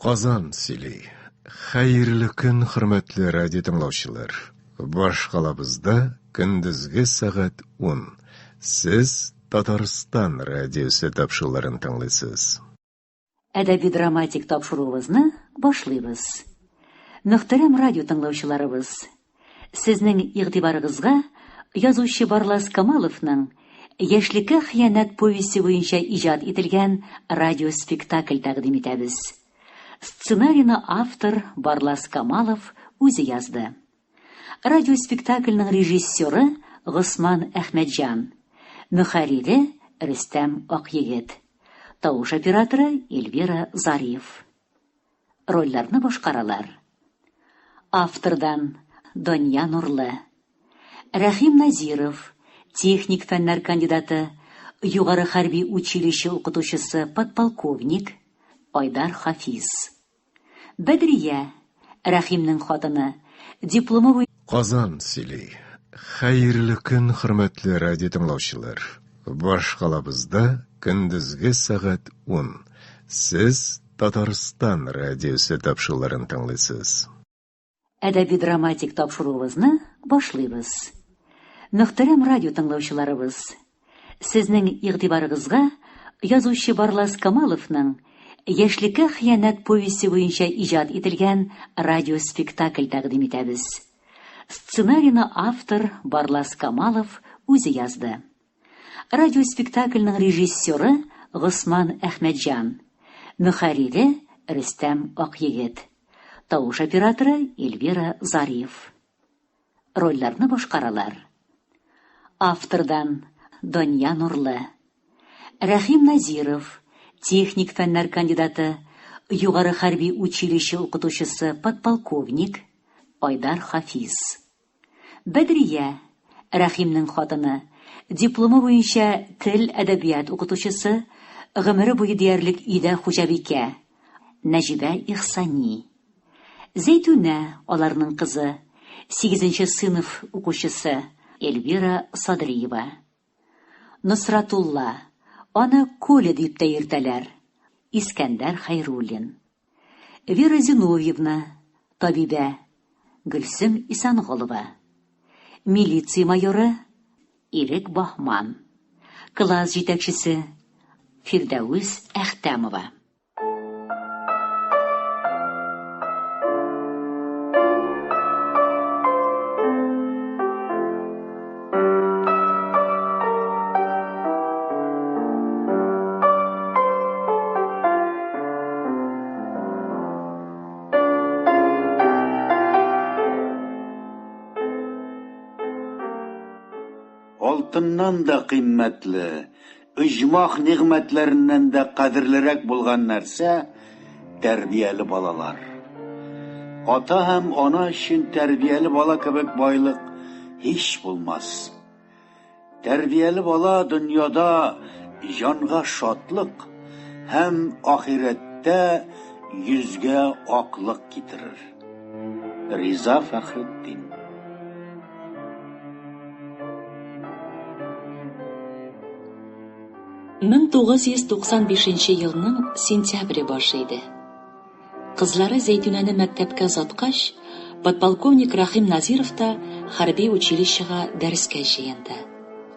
Казан сөйли. Хәерле көн, хөрмәтле радио тыңлаучылар. Башкалабызда көндезге сәгать 10. Сез Татарстан радиосы тапшыруларын тыңлыйсыз. Әдәби-драматик тапшыруыбызны башлыйбыз. Мөхтәрәм радио тыңлаучыларыбыз, сезнең игътибарыгызга язучы Барлас Камаловның Яшьлеккә хыянәт повесте буенча иҗат ителгән радиоспектакль тәкъдим итәбез. Сценарийны автор Барлас Камалов үзе язды. Радиоспектакльнең режиссеры Госман Әхмәтҗан, мөхәррире Рөстәм Акъегет, тавыш операторы Эльвира Зариф. Рольләрне башкаралар. Автордан Дания Нурлы. Рәхим Назиров, техник фәннәр кандидаты, югары хәрби училище укытучысы, подполковник Айдар Хафиз. Бәдрия, Рәхимнең хатыны, дипломы буенча Казан сөйли. Хәерле көн, хөрмәтле радио тыңлаучылар. Башкалабызда көндезге сәгать 10. Сез Татарстан радиосы тапшыруларын тыңлыйсыз. Әдәби-драматик тапшыруыбызны башлыйбыз. Мөхтәрәм радио тыңлаучыларыбыз, сезнең игътибарыгызга язучы Барлас Камаловның Яшьлеккә хыянәт повесте буенча иҗат ителгән радиоспектакль тәкъдим итәбез. Сценарийны автор Барлас Камалов үзе язды. Радиоспектакльнең режиссеры Госман Әхмәтҗан, мөхәррире Рөстәм Акъегет, тавыш операторы Эльвира Зариф. Рольләрне башкаралар. Автордан Дания Нурлы. Рәхим Назиров, техник фәннәр кандидаты, югары хәрби училище укытучысы, подполковник Айдар Хафиз. Бәдрия, Рәхимнең хатыны, дипломы буенча тел-әдәбият укытучысы, гомере буе диярлек өйдә хуҗабикә, Нәҗибә Ихсани. Зәйтүнә, аларның кызы, сигезенче сыйныф укучысы, Эльвира Садриева. Носратулла, аны Коля дип тә йөртәләр, Искәндәр Хәйруллин. Вера Зиновьевна, табибә, Гөлсем Исәнголова. Милиция майоры, Ирек Баһман. Класс җитәкчесе, Фирдәвес Әхтәмова. Алтыннан да кыйммәтле, оҗмах нигъмәтләреннән дә кадерлерәк булган нәрсә тәрбияле балалар. Ата һәм ана өчен тәрбияле бала кебек байлык һич булмас. Тәрбияле бала дөньяда җанга шатлык һәм ахирәттә йөзгә аклык китерер. Риза Фәхретдин. 1995 елның сентябре башы иде. Кызлары Зәйтүнәне мәктәпкә озаткач, подполковник Рәхим Назиров та хәрби училищега дәрескә җыенды.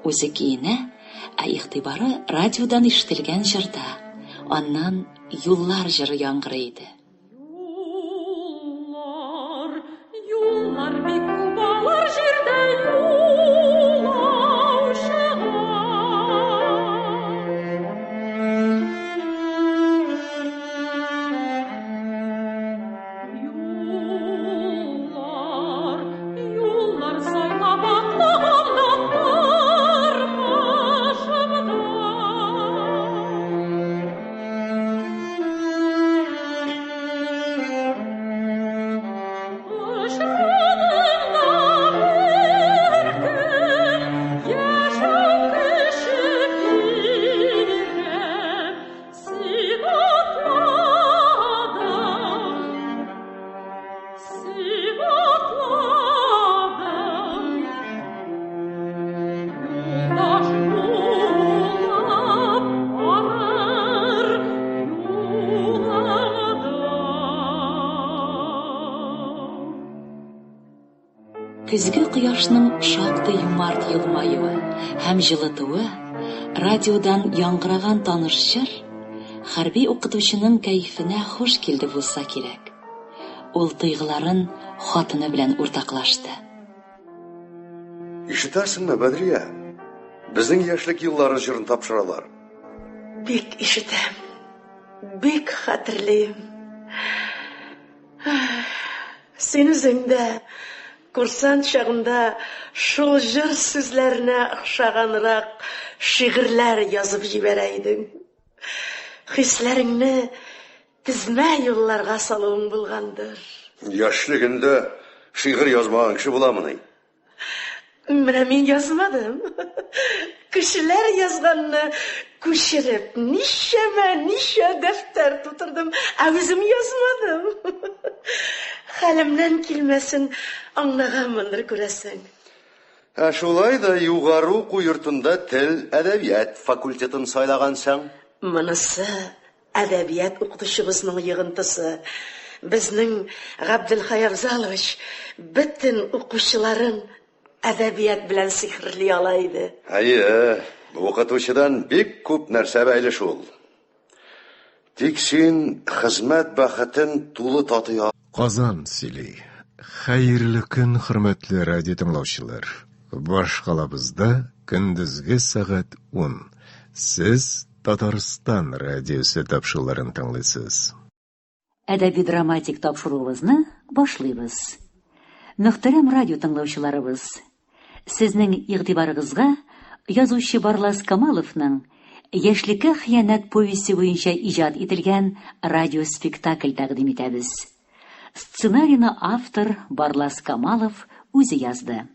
Үзе киенә, ә игътибары радиодан ишетелгән җырда, аннан Юллар җыры яңгырый иде. Юллар, юллар бик күп алар җирдә юлаучыга. Юллар, юллар сайлап атлаганда тормышымда. Көзге кояшның шактый юмарт елмаюы һәм җылытуы, радиодан яңгыраган таныш җыр хәрби укытучының кәефенә хуш килде булса кирәк. Ул тойгыларын хатыны белән уртаклашты. Ишетәсеңме, Бәдрия? Безнең яшьлек еллары җырын тапшыралар. Бик ишетәм. Бик хәтерлим. Син үзең дә курсант чагында шул җыр сүзләренә охшаганрак шигырьләр язып җибәрә идең. Хисләреңне тезмә юлларга салуың булгандыр. Яшьлегендә шигырь язмаган кеше буламыни? Менә мин язмадым. Кешеләр язганны күчереп, ничәмә ничә дәфтәр тутырдым, ә үзем язмадым. Хәлемнән килмәсен аңлаганмындыр, күрәсең. Ә шулай да югары уку йортында тел, әдәбият факультетын сайлагансың. Монысы әдәбият укытучыбызның йогынтысы. Безнең Габделхай Афзалович бөтен укучыларын әдәбият белән сихерли ала иде. Әйе, укытучыдан бик күп нәрсә бәйле шул. Тик син хезмәт бәхетен тулы татый Казан сөйли. Хәерле көн, хөрмәтле радио тыңлаучылар. Башкалабызда көндезге сәгать 10. Сез Татарстан радиосы тапшыруларын тыңлыйсыз. Әдәби-драматик тапшыруыбызны башлыйбыз. Мөхтәрәм радио тыңлаучыларыбыз, сезнең игътибарыгызга язучы Барлас Камаловның Яшьлеккә хыянәт повесте буенча иҗат ителгән радиоспектакль тәкъдим итәбез. Сценарийны автор Барлас Камалов үзе язды.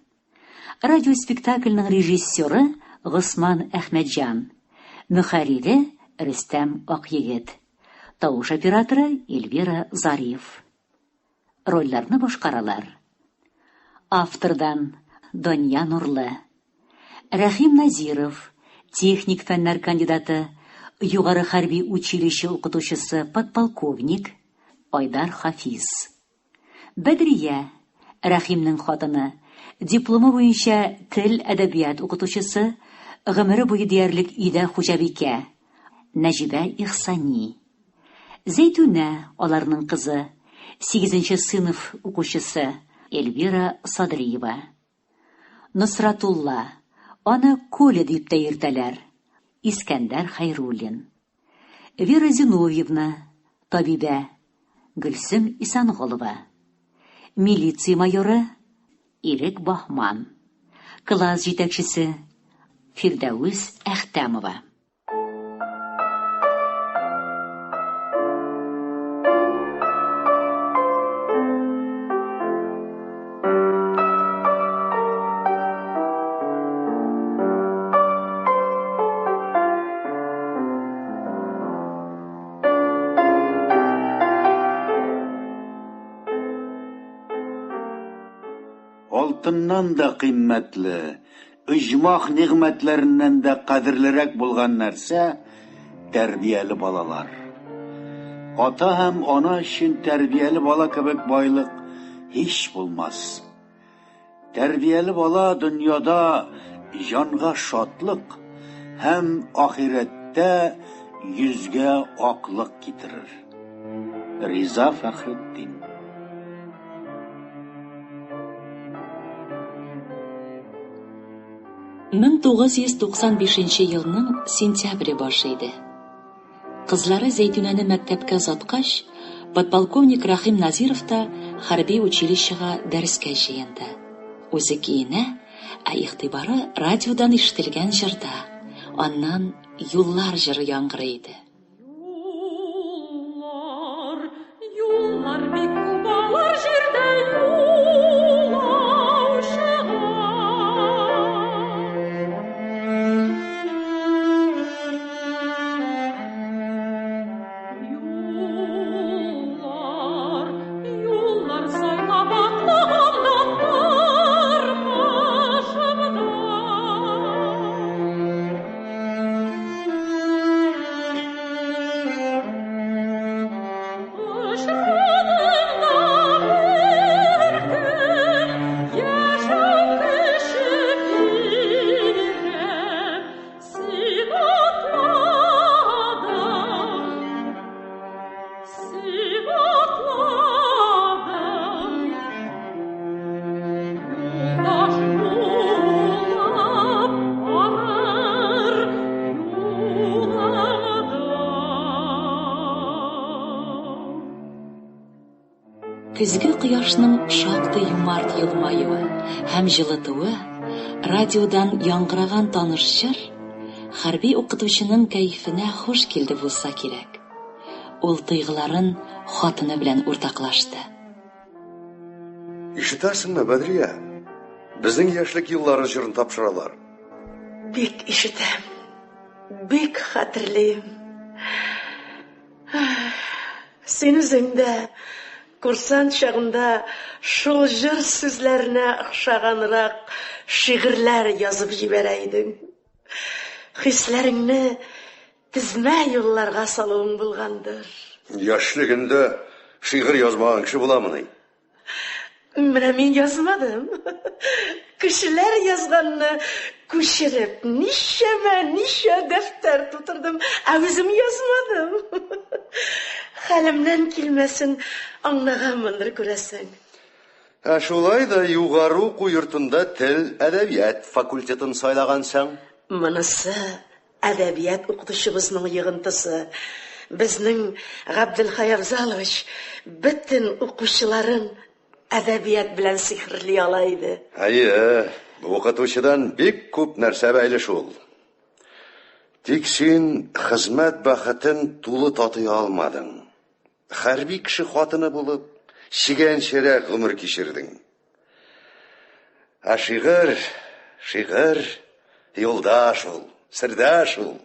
Радиоспектакльнең режиссеры Госман Әхмәтҗан, мөхәррире Рөстәм Акъегет, тавыш операторы Эльвира Зариф. Рольләрне башкаралар. Автордан Дания Нурлы. Рәхим Назиров, техник фәннәр кандидаты, югары хәрби училище укытучысы, подполковник Айдар Хафиз. Бәдрия, Рәхимнең хатыны, дипломы буенча тел, әдәбият укытучысы, гомере буе диярлек өйдә хуҗабикә, Нәҗибә Ихсани. Зәйтүнә, аларның кызы, сигезенче сыйныф укучысы, Эльвира Садриева. Носратулла, аны Коля дип тә йөртәләр, Искәндәр Хәйруллин. Вера Зиновьевна, табибә, Гөлсем Исәнголова. Милиция майоры, Ирек Баһман. Класс җитәкчесе, Фирдәвес Әхтәмова. Алтыннан да кыйммәтле, оҗмах нигъмәтләреннән дә кадерлерәк булган нәрсә тәрбияле балалар. Ата һәм ана өчен тәрбияле бала кебек байлык һич булмас. Тәрбияле бала дөньяда җанга шатлык һәм ахирәттә йөзгә аклык китерер. Риза Фәхретдин. 1995 елның сентябре башы иде. Кызлары Зәйтүнәне мәктәпкә озаткач, подполковник Рәхим Назиров та хәрби училищега дәрескә җыенды. Үзе киенә, ә игътибары радиодан ишетелгән җырда, аннан Юллар җыры яңгырый иде. Юллар, юллар бик күп алар җирдә юлаучыга. Юллар, юллар сайлап атлаганда тормышымда. Көзге кояшның шактый юмарт елмаюы һәм җылытуы, радиодан яңгыраган таныш җыр хәрби укытучының кәефенә хуш килде булса кирәк. Ул тойгыларын хатыны белән уртаклашты. Ишетәсеңме, Бәдрия? Безнең яшьлек еллары җырын тапшыралар. Бик ишетәм. Бик хәтерлим. Син үзең дә курсант чагында шул җыр сүзләренә охшаганрак шигырьләр язып җибәрә идең. Хисләреңне тезмә юлларга салуың булгандыр. Яшьлегендә шигырь язмаган кеше буламыни? Менә мин язмадым. Кешеләр язганны күчереп, ничәмә ничә дәфтәр тутырдым, ә үзем язмадым. Хәлемнән килмәсен аңлаганмындыр, күрәсең. Ә шулай да югары уку йортында тел, әдәбият факультетын сайлагансың. Монысы әдәбият укытучыбызның йогынтысы. Безнең Габделхай Афзалович бөтен укучыларын әдәбият белән сихерли ала иде. Әйе, укытучыдан бик күп нәрсә бәйле шул. Тик син хезмәт бәхетен тулы татый алмадың. Хәрби кеше хатыны булып, чигәнчәрәк гомер кичердең. Ә шигырь, шигырь юлда шул, сердә шул.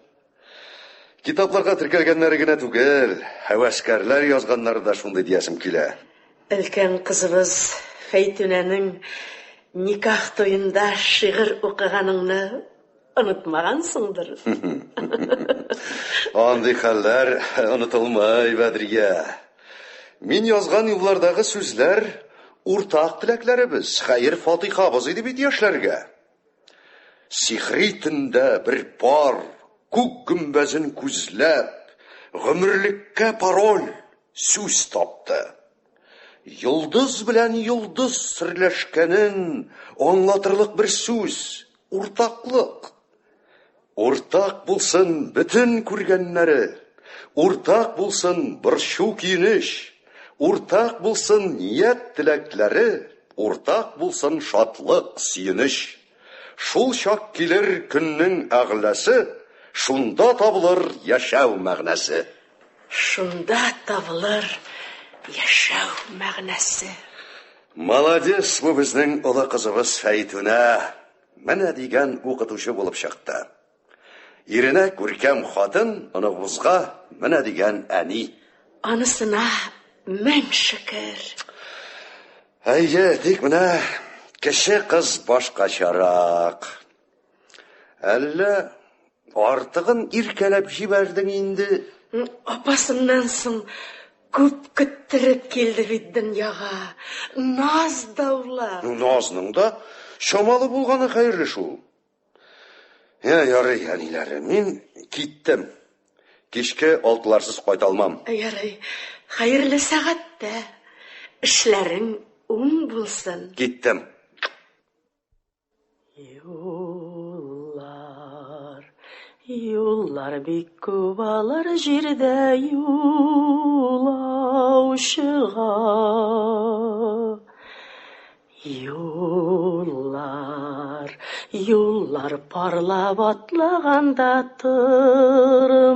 Китапларга теркәлгәннәре генә түгел, һәвәскәрләр язганнары да шундый диясем килә. Өлкән кызыбыз Фәйтүнәнең никах туенда шигырь укыганыңны онытмагансыңдыр. Андый хәлләр онытылмый, Бәдрия. Мин язган юллардагы сүзләр уртак теләкләребез, хәер-фатихабыз иде бит яшьләргә. Сихри төндә бер пар күк гөмбәзен күзләп, гомерлеккә пароль, сүз тапты. Йолдыз белән йолдыз серләшкәнен аңлатырлык бер сүз, уртаклык. Уртак булсын бөтен күргәннәре, уртак булсын борчу-көенеч, уртак булсын ният-теләкләре, уртак булсын шатлык, сөенеч. Шул чак килер көннең әгъләсе, шунда табылыр яшәү мәгънәсе. Шунда табылыр яшәү мәгънәсе. Молодец бу безнең олы кызыбыз Фәйтүнә. Менә дигән укытучы булып чыкты. Иренә күркәм хатын, оныгыбызга менә дигән әни. Анысына мең шөкер. Әйе, тик менә кече кыз башкачарак. Әллә артыгын иркәләп җибәрдең инде? Апасыннан соң күп көттереп килде бит дөньяга. Наз даулап. Ну, назның да чамалы булганы хәерле шул. Я, ярый, әниләре, мин киттем. Кичке алтыларсыз кайта алмам. Ярый, хәерле сәгатьтә. Эшләрең уң булсын. Киттем. Юллар, юллар бик күп алар җирдә юлаучыга. Юллар, юллар парлап атлаганда тормышыңда.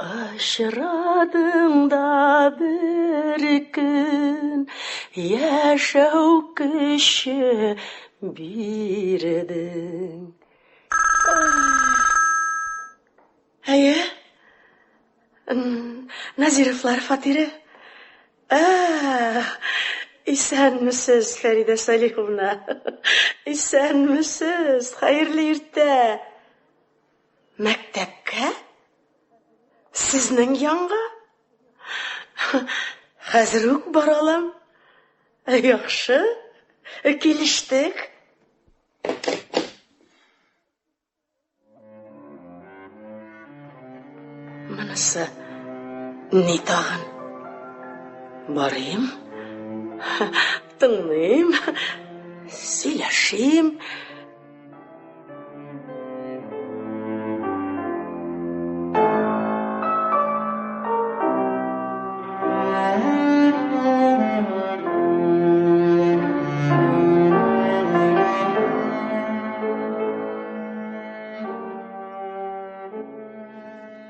Очрадың да бер көн яшәү көче бирдең. Әйе, Назировлар фатиры. Ә, исәнмесез, Фәридә Салиховна. Исәнмесез, хәерле иртә. Мәктәпкә? Сезнең янга? Хәзер үк бара алам. Яхшы, килештек. Монысы ни тагын? Барыйм, тыңлыйм, сөйләшим.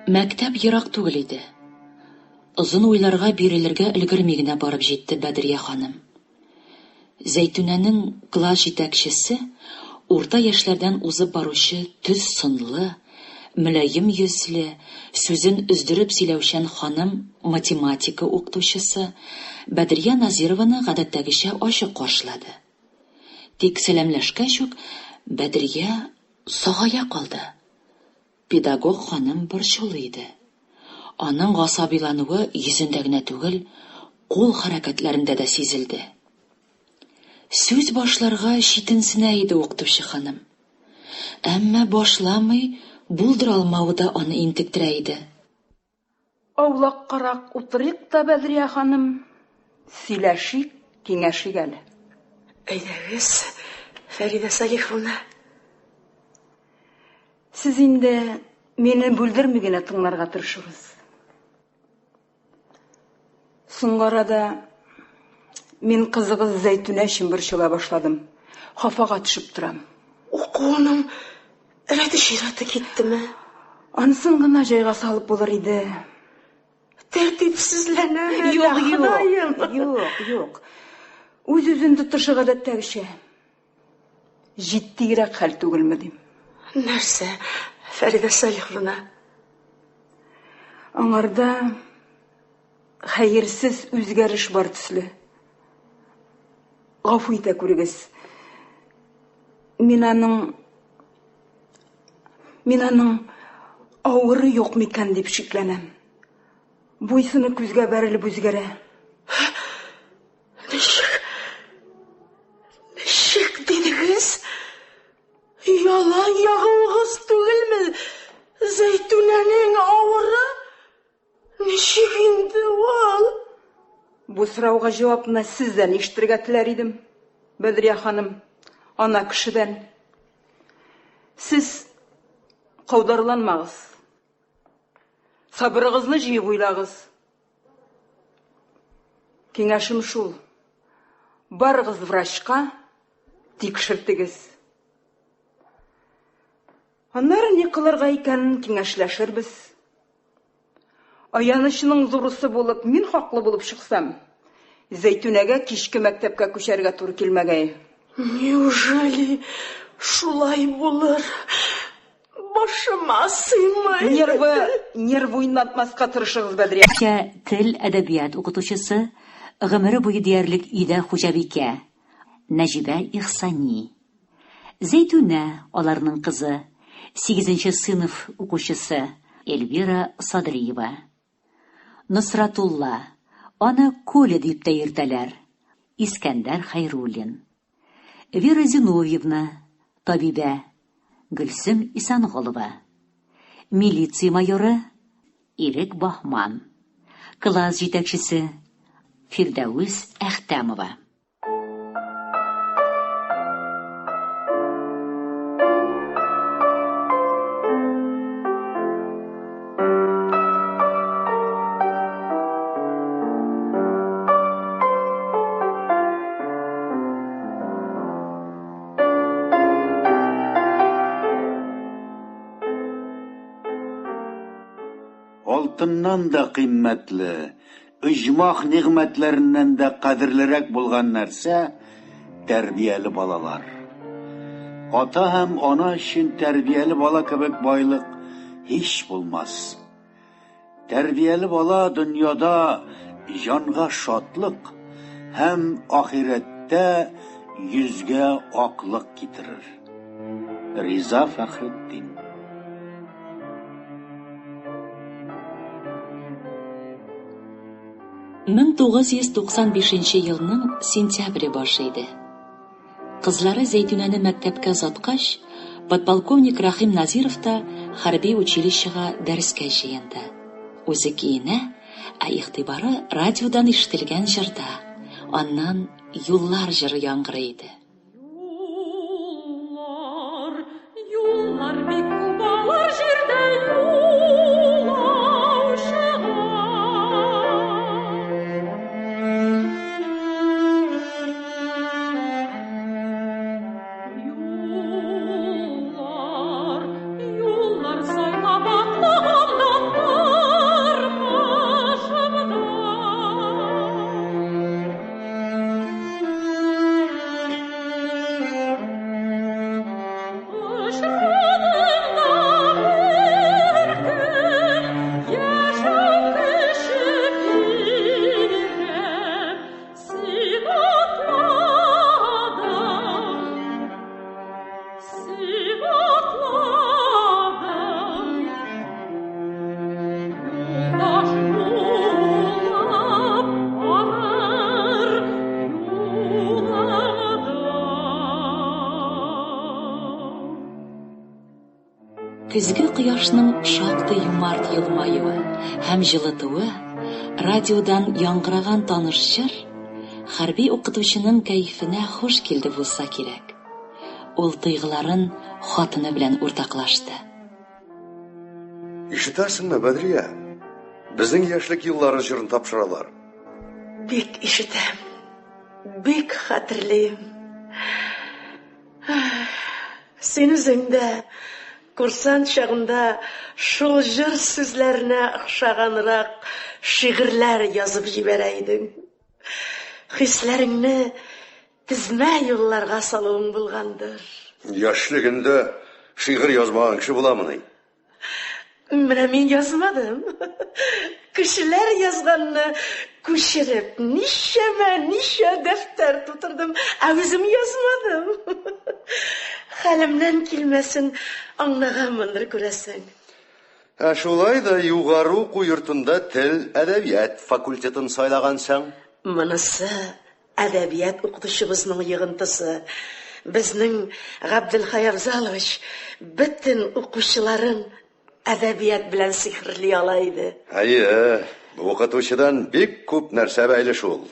Мәктәп ерак түгел иде. Озын уйларга бирелергә өлгерми генә барып җитте Бәдрия ханым. Зәйтүнәнең класс җитәкчесе, урта яшьләрдән узып баручы төз сынлы, мөлаем йөзле, сүзен өздереп сөйләүчән ханым математика укытучысы Бәдрия Назированы гадәттәгечә ачык каршылады. Тик сәламләшкәч үк Бәдрия сагая калды. Педагог ханым борчулы иде. Аның гасабилануы йөзендә генә түгел, кул хәрәкәтләрендә дә сизелде. Сүз башларга читенсенә иде укытучы ханым. Әмма башламый булдыра алмавы да аны интектерә иде. Аулаккарак утырыйк та, Бәдрия ханым, сөйләшик, киңәшик әле. Әйдәгез, Фәридә Салиховна. Сез инде мине бүлдерми генә тыңларга тырышыгыз. Соңгы арада мин кызыгыз Зәйтүнә өчен борчыла башладым. Хафага төшеп торам. Укуының рәте-чираты киттеме? Анысын гына җайга салып булыр иде. Тәртипсезләнәме? Юк, юк, юк, юк. Үз-үзен тотышы гадәттәгечә. Җитдиерәк хәл түгелме дим. Нәрсә, Фәридә Салиховна? Аңарда хәерсез үзгәреш бар төсле. Гафу итә күрегез. Мин аның Мин аның авыры юк микән дип шикләнәм. Буйсыны күзгә бәрелеп үзгәрә. Ничек? Ничек дидегез? Ялан ягуыгыз түгелме? Зәйтүнәнең авыры? Ничек инде ул? Бу сорауга җавапны сездән ишетергә теләр идем, Бәдрия ханым, ана кешедән. Сез каударланмагыз. Сабырыгызны җыеп уйлагыз. Киңәшем шул. Барыгыз врачка, тикшертегез. Аннары ни кылырга икәнен киңәшләшербез. Аянычның зурысы булып, мин хаклы булып чыксам, Зәйтүнәгә кичке мәктәпкә күчәргә туры килмәгәе. Неужели шулай булыр? Башыма сыймый. Нервы, нервы уйнатмаска тырышыгыз, Бәдрия. Русча тел, әдәбият укытучысы, гомере буе диярлек өйдә хуҗабикә, Нәҗибә Ихсани. Зәйтүнә, аларның кызы, сигезенче сыйныф укучысы Эльвира Садриева. Носратулла, аны Коля дип тә йөртәләр, Искәндәр Хәйруллин. Вера Зиновьевна, табибә, Гөлсем Исәнголова. Милиция майоры Ирек Баһман. Класс җитәкчесе Фирдәвес Әхтәмова. Алтыннан да кыйммәтле, оҗмах нигъмәтләреннән дә кадерлерәк булган нәрсә, тәрбияле балалар. Ата һәм ана өчен тәрбияле бала кебек байлык һич булмас. Тәрбияле бала дөньяда җанга шатлык һәм ахирәттә йөзгә аклык китерер. Риза Фәхретдин. 1995 елның сентябре башы иде. Кызлары Зәйтүнәне мәктәпкә озаткач, подполковник Рәхим Назиров та хәрби училищега дәрескә җыенды. Үзе киенә, ә игътибары радиодан ишетелгән җырда, аннан Юллар җыры яңгырый иде. Юллар, юллар бик күп алар җирдә юлаучыга. Юллар, юллар сайлап атлаганда. Көзге кояшның шактый юмарт елмаюы һәм җылытуы, радиодан яңгыраган таныш җыр хәрби укытучының кәефенә хуш килде булса кирәк. Ул тойгыларын хатыны белән уртаклашты. Ишетәсеңме, Бәдрия? Безнең яшьлек еллары җырын тапшыралар. Бик ишетәм. Бик хәтерлим. Син үзең дә курсант чагында шул җыр сүзләренә охшаганрак шигырьләр язып җибәрә идең. Хисләреңне тезмә юлларга салуың булгандыр. Яшьлегендә шигырь язмаган кеше буламыни? Менә мин язмадым. Кешеләр язганны күчереп, ничәмә ничә дәфтәр тутырдым, ә үзем язмадым. Хәлемнән килмәсен аңлаганмындыр, күрәсең. Ә шулай да югары уку йортында тел, әдәбият факультетын сайлагансың. Монысы әдәбият укытучыбызның йогынтысы. Безнең Габделхай Афзалович бөтен укучыларын әдәбият белән сихерли ала иде. Әйе, укытучыдан бик күп нәрсә бәйле шул.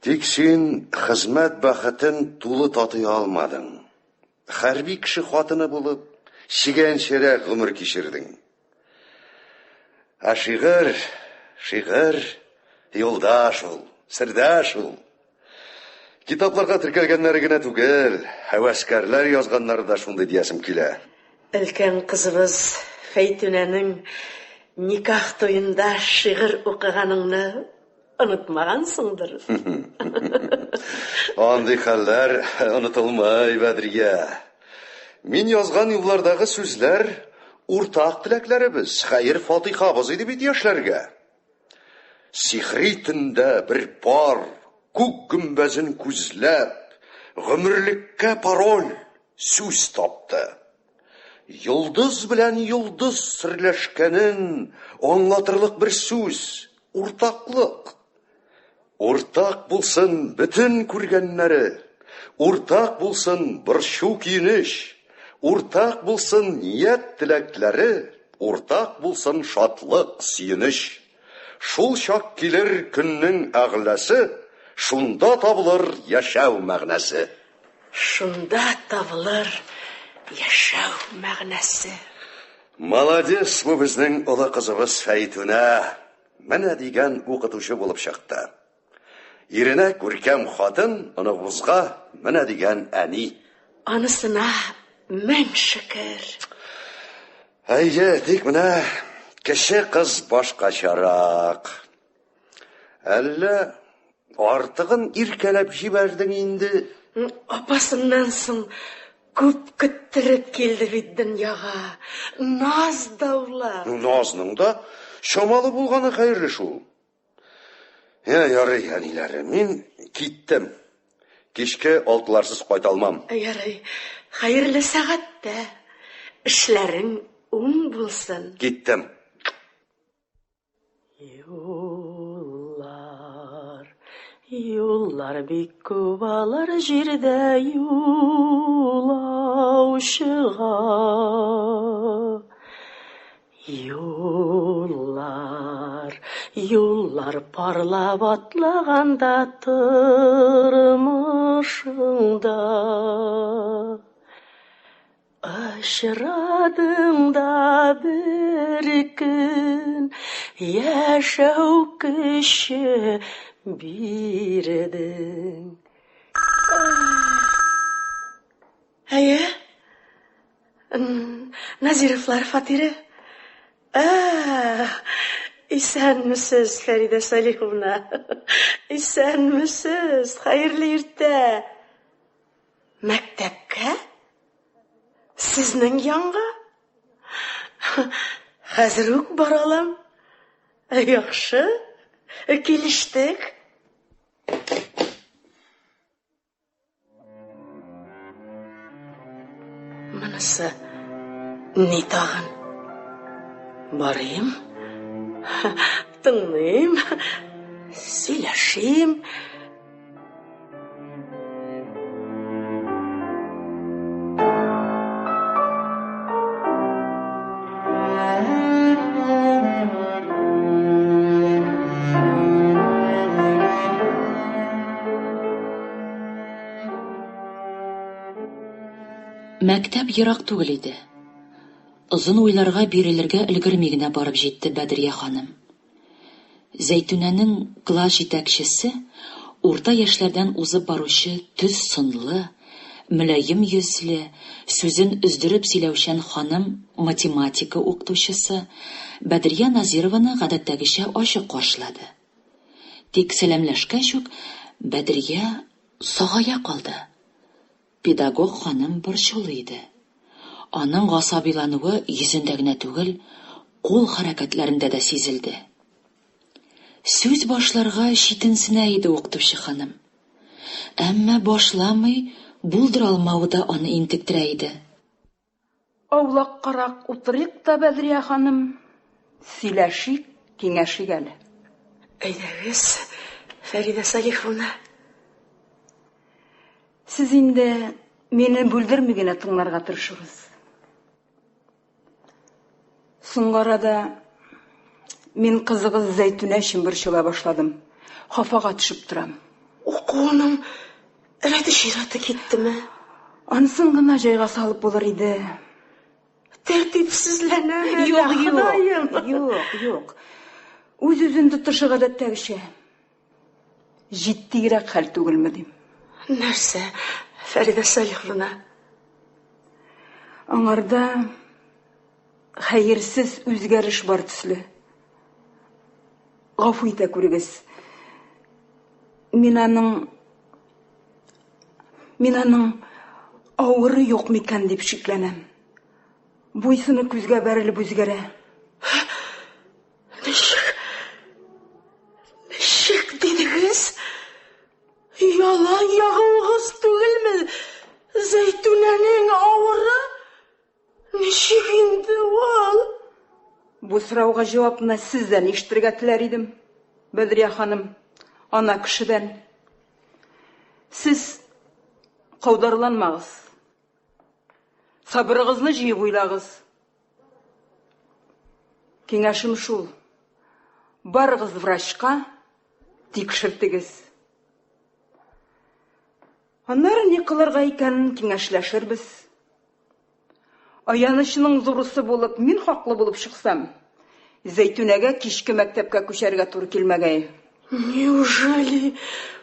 Тик син хезмәт бәхетен тулы татый алмадың. Хәрби кеше хатыны булып, чигәнчәрәк гомер кичердең. Ә шигырь, шигырь юлда шул, сердә шул. Китапларга теркәлгәннәре генә түгел, һәвәскәрләр язганнары да шундый диясем килә. Өлкән кызыбыз Фәйтүнәнең никах туенда шигырь укыганыңны онытмагансыңдыр. Андый хәлләр онытылмый, Бәдрия. Мин язган юллардагы сүзләр уртак теләкләребез, хәер-фатихабыз иде бит яшьләргә. Сихри төндә бер пар күк гөмбәзен күзләп, гомерлеккә пароль, сүз тапты. Йолдыз белән йолдыз серләшкәнен аңлатырлык бер сүз, уртаклык. Уртак булсын бөтен күргәннәре, уртак булсын борчу-көенеч, уртак булсын ният-теләкләре, уртак булсын шатлык, сөенеч. Шул чак килер көннең әгъләсе, шунда табылыр яшәү мәгънәсе. Шунда табылыр яшәү мәгънәсе. Молодец бу безнең олы кызыбыз Фәйтүнә. Менә дигән укытучы булып чыкты. Иренә күркәм хатын, оныгыбызга менә дигән әни. Анысына мең шөкер. Әйе, тик менә кече кыз башкачарак. Әллә артыгын иркәләп җибәрдең инде? Апасыннан соң күп көттереп килде бит дөньяга. Наз даулап. Назның да чамалы булганы хәерле шул. Я, ярый, әниләре, мин киттем. Кичке алтыларсыз кайта алмам. Ярый, хәерле сәгатьтә. Эшләрең уң булсын. Киттем. Юллар, юллар бик күп алар җирдә юлаучыга. Юллар, юллар парлап атлаганда тормышыңда. Очрадың да бер көн яшәү көче бирдең. Әйе, Назировлар фатиры. Ә, исәнмесез, Фәридә Салиховна. Исәнмесез, хәерле иртә. Мәктәпкә? Сезнең янга? Хәзер үк бара алам. Яхшы, килештек. Монысы ни тагын? Барыйм, тыңлыйм, сөйләшим. Мәктәп ерак түгел иде. Озын уйларга бирелергә өлгерми генә барып җитте Бәдрия ханым. Зәйтүнәнең класс җитәкчесе, урта яшьләрдән узып баручы төз сынлы, мөлаем йөзле, сүзен өздереп сөйләүчән ханым математика укытучысы Бәдрия Назированы гадәттәгечә ачык каршылады. Тик сәламләшкәч үк Бәдрия сагая калды. Педагог ханым борчулы иде. Аның гасабилануы йөзендә генә түгел, кул хәрәкәтләрендә дә сизелде. Сүз башларга читенсенә иде укытучы ханым. Әмма башламый булдыра алмавы да аны интектерә иде. Аулаккарак утырыйк та, Бәдрия ханым, сөйләшик, киңәшик әле. Әйдәгез, Фәридә Салиховна. Сез инде мине бүлдерми генә тыңларга тырышыгыз. Соңгы арада мин кызыгыз Зәйтүнә өчен борчыла башладым. Хафага төшеп торам. Укуының рәте-чираты киттеме? Анысын гына җайга салып булыр иде. Тәртипсезләнәме? Юк, юк, юк, юк. Үз-үзен тотышы гадәттәгечә. Җитдиерәк хәл түгелме дим. Нәрсә, Фәридә Салиховна? Аңарда хәерсез үзгәреш бар төсле. Гафу итә күрегез. Мин аның Мин аның авыры юк микән дип шикләнәм. Буйсыны күзгә бәрелеп үзгәрә. Ничек? Ничек дидегез? Ялан ягуыгыз түгелме? Зәйтүнәнең авыры? Ничек инде ул? Бу сорауга җавапны сездән ишетергә теләр идем, Бәдрия ханым, ана кешедән. Сез каударланмагыз. Сабырыгызны җыеп уйлагыз. Киңәшем шул. Барыгыз врачка, тикшертегез. Аннары ни кылырга икәнен киңәшләшербез. Аянычның зурысы булып, мин хаклы булып чыксам, Зәйтүнәгә кичке мәктәпкә күчәргә туры килмәгәе. Неужели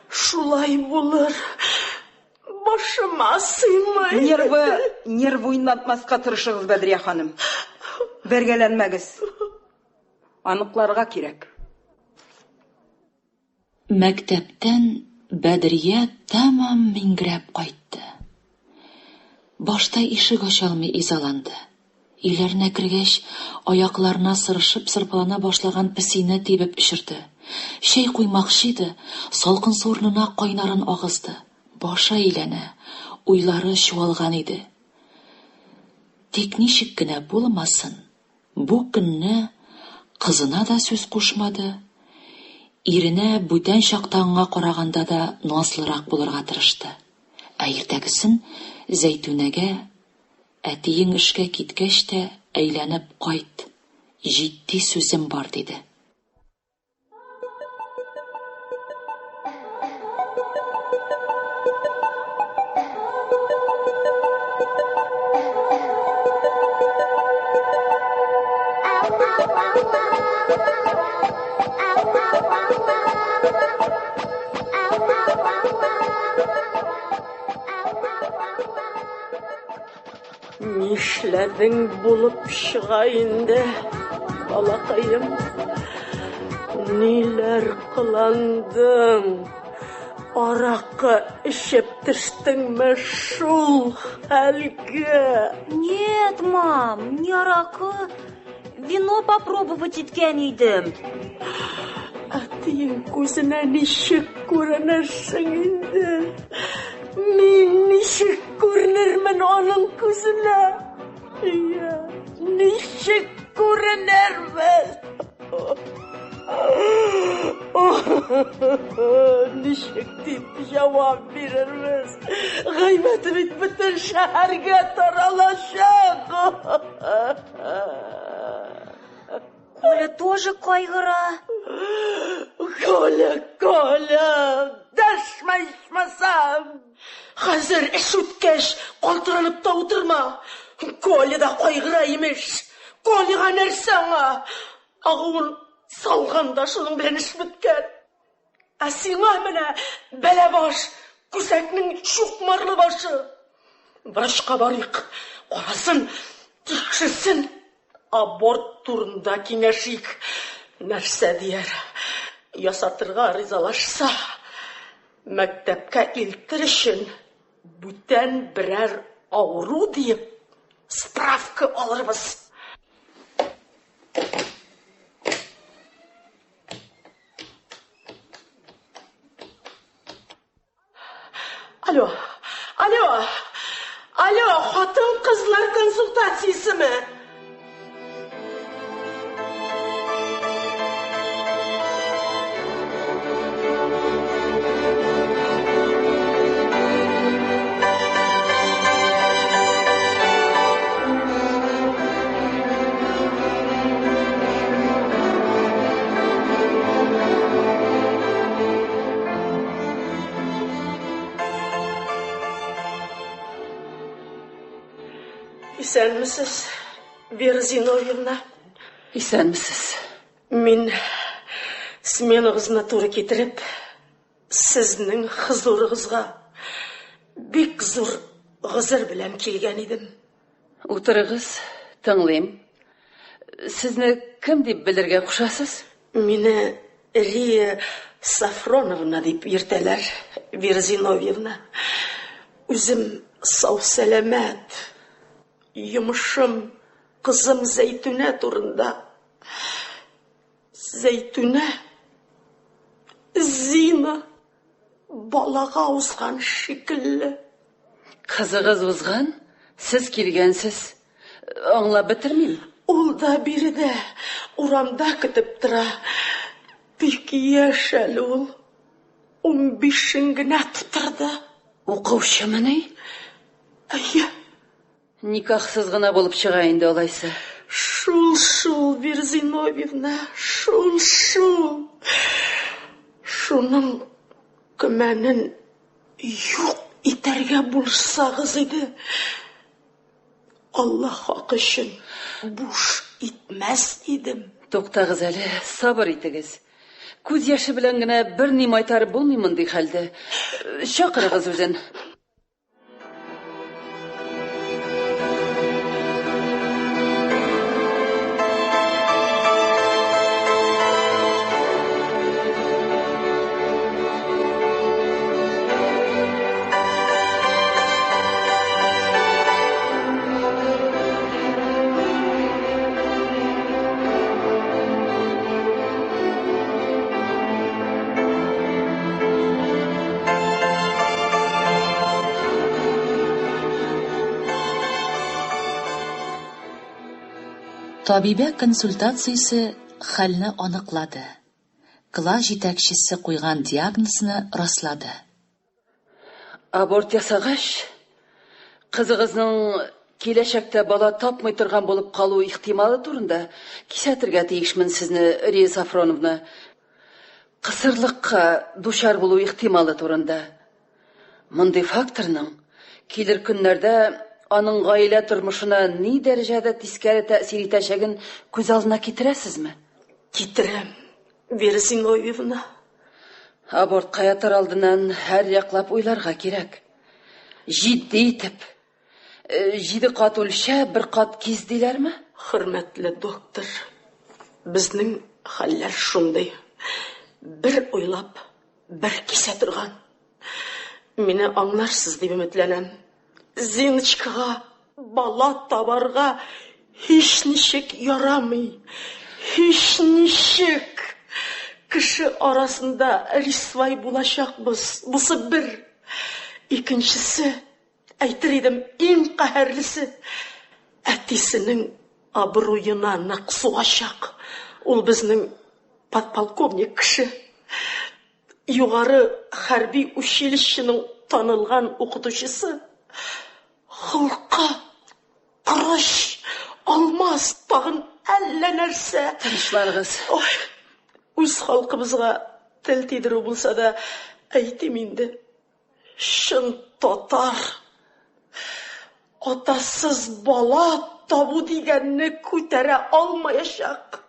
шулай булыр? Башыма сыймый. Нервы, нервы уйнатмаска тырышыгыз, Бәдрия ханым. Бәргәләнмәгез. Аныкларга кирәк. Мәктәптән Бәдрия тәмам миңгерәп кайтты. Башта ишек ача алмый изаланды. Өйләренә кергәч, аякларына сырышып сырпалана башлаган песине тибеп очырды. Чәй куймакчы иде, салкын су урынына кайнарын агызды. Башы әйләнә, уйлары чуалган иде. Тик ничек кенә булмасын, Бу көнне кызына да сүз кушмады, иренә бүтән чакта аңа караганда да назлырак булырга тырышты. Ә иртәгесен Зәйтүнәгә, Әтиең эшкә киткәч тә әйләнеп кайт, җитди сүзем бар, диде. Нишләдең булып чыга инде, балакаем? Ниләр кыландың? Аракы эчеп төштеңме шул хәлгә? Нет, мам, не аракы. Вино попробовать иткән идем. Әтиең күзенә ничек күренерсең инде? Мин ничек күренермен аның күзенә? Иә, ничек күренермен? Ничек дип җавап бирербез? Гайбәте бит бөтен шәһәргә таралачак. Коля тоже кайгыра. Коля, Коля, дәшмә ичмасам. Хәзер эш үткәч, калтыранып Уйланып та утырма. Коля да кайгыра, имеш. Коляга нәрсә аңа? Агуын салган да шуның белән эш беткән. Ә сиңа менә бәла баш, күсәкнең чукмарлы башы. Врачка барыйк, карасын, тикшерсен. Аборт турында киңәшик. Нәрсә дияр? Ясатырга ризалашса, мәктәпкә илтер өчен бүтән берәр авыру диеп справка алырбыз. Алло, алло, алло, хатын-кызлар консультациясеме? Исәнмесез, Вера Зиновьевна. Исәнмесез. Мин сменагызны туры китереп, сезнең хозурыгызга бик зур гозер белән килгән идем. Утырыгыз, тыңлыйм. Сезне кем дип белергә кушасыз? Мине Рия Сафроновна дип йөртәләр, Вера Зиновьевна. Үзем сау-сәламәт. Йомышым кызым Зәйтүнә турында. Зәйтүнә Зина балага узган шикелле. Кызыгыз узган, сез килгәнсез. Аңлап бетермим. Ул да биредә, урамда көтеп тора. Бик яшь әле ул. Унбишен генә тутырды. Укучымыни? Әйе. Никахсыз гына булып чыга инде алайса. Шул, шул, Вера Зиновьевна, шул, шул. Шуның көмәнен юк итәргә булышсагыз иде. Алла хакы өчен буш итмәс идем. Туктагыз әле, сабыр итегез. Күз яше белән генә берни майтарып булмый мондый хәлдә. Чакырыгыз үзен. Табибә консультациясе хәлне аныклады. Класс җитәкчесе куйган диагнозны раслады. Аборт ясагач, кызыгызның киләчәктә бала тапмый торган булып калу ихтималы турында кисәтергә тиешмен сезне, Рия Сафроновна. Кысырлыкка дучар булу ихтималы турында. Мондый факторның килер көннәрдә аның гаилә тормышына ни дәрәҗәдә тискәре тәэсир итәчәген күз алдына китерәсезме? Китерәм, Вера Зиновьевна. Абортка ятар алдыннан һәр яклап уйларга кирәк. Җитди итеп. Э, җиде кат үлчә, бер кат кис диләрме? Хөрмәтле доктор, безнең хәлләр шундый. Бер уйлап, бер кисә торган. Мине аңларсыз дип өметләнәм. Зиночкага бала табарга һич ничек ярамый. Һич ничек. Кеше арасында рисвай булачакбыз. Бусы бер. Икенчесе, әйтер идем, иң каһәрлесе, әтисенең абруена нык сугачак. Ул безнең подполковник кеше. Югары хәрби училищеның танылган укытучысы. Холкы корыч, алмаз, тагын әллә нәрсә. Тынычланыгыз. Ой, үз халкыбызга тел тидерү булса да, әйтим инде. Чын татар. Атасыз бала табу дигәнне күтәрә алмаячак.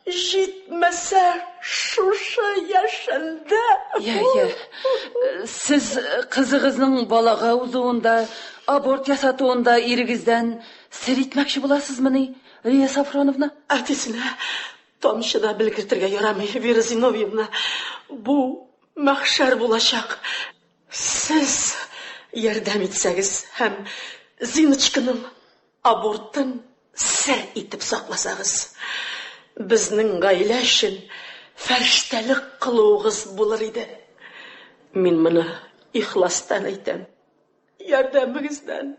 Җитмәсә, шушы яшендә. Я, я. Сез кызыгызның балага узуында, аборт ясатуында ирегездән сер итмәкче буласызмыни, Рия Сафроновна? Әтисенә тамчы да белгертергә ярамый, Вера Зиновьевна. Бу мәхшәр булачак. Сез ярдәм итсәгез һәм Зиночканың абортын сер итеп сакласагыз, безнең гаилә өчен фәрештәлек кылуыгыз булыр иде. Мин моны ихластан әйтәм. Ярдәмегездән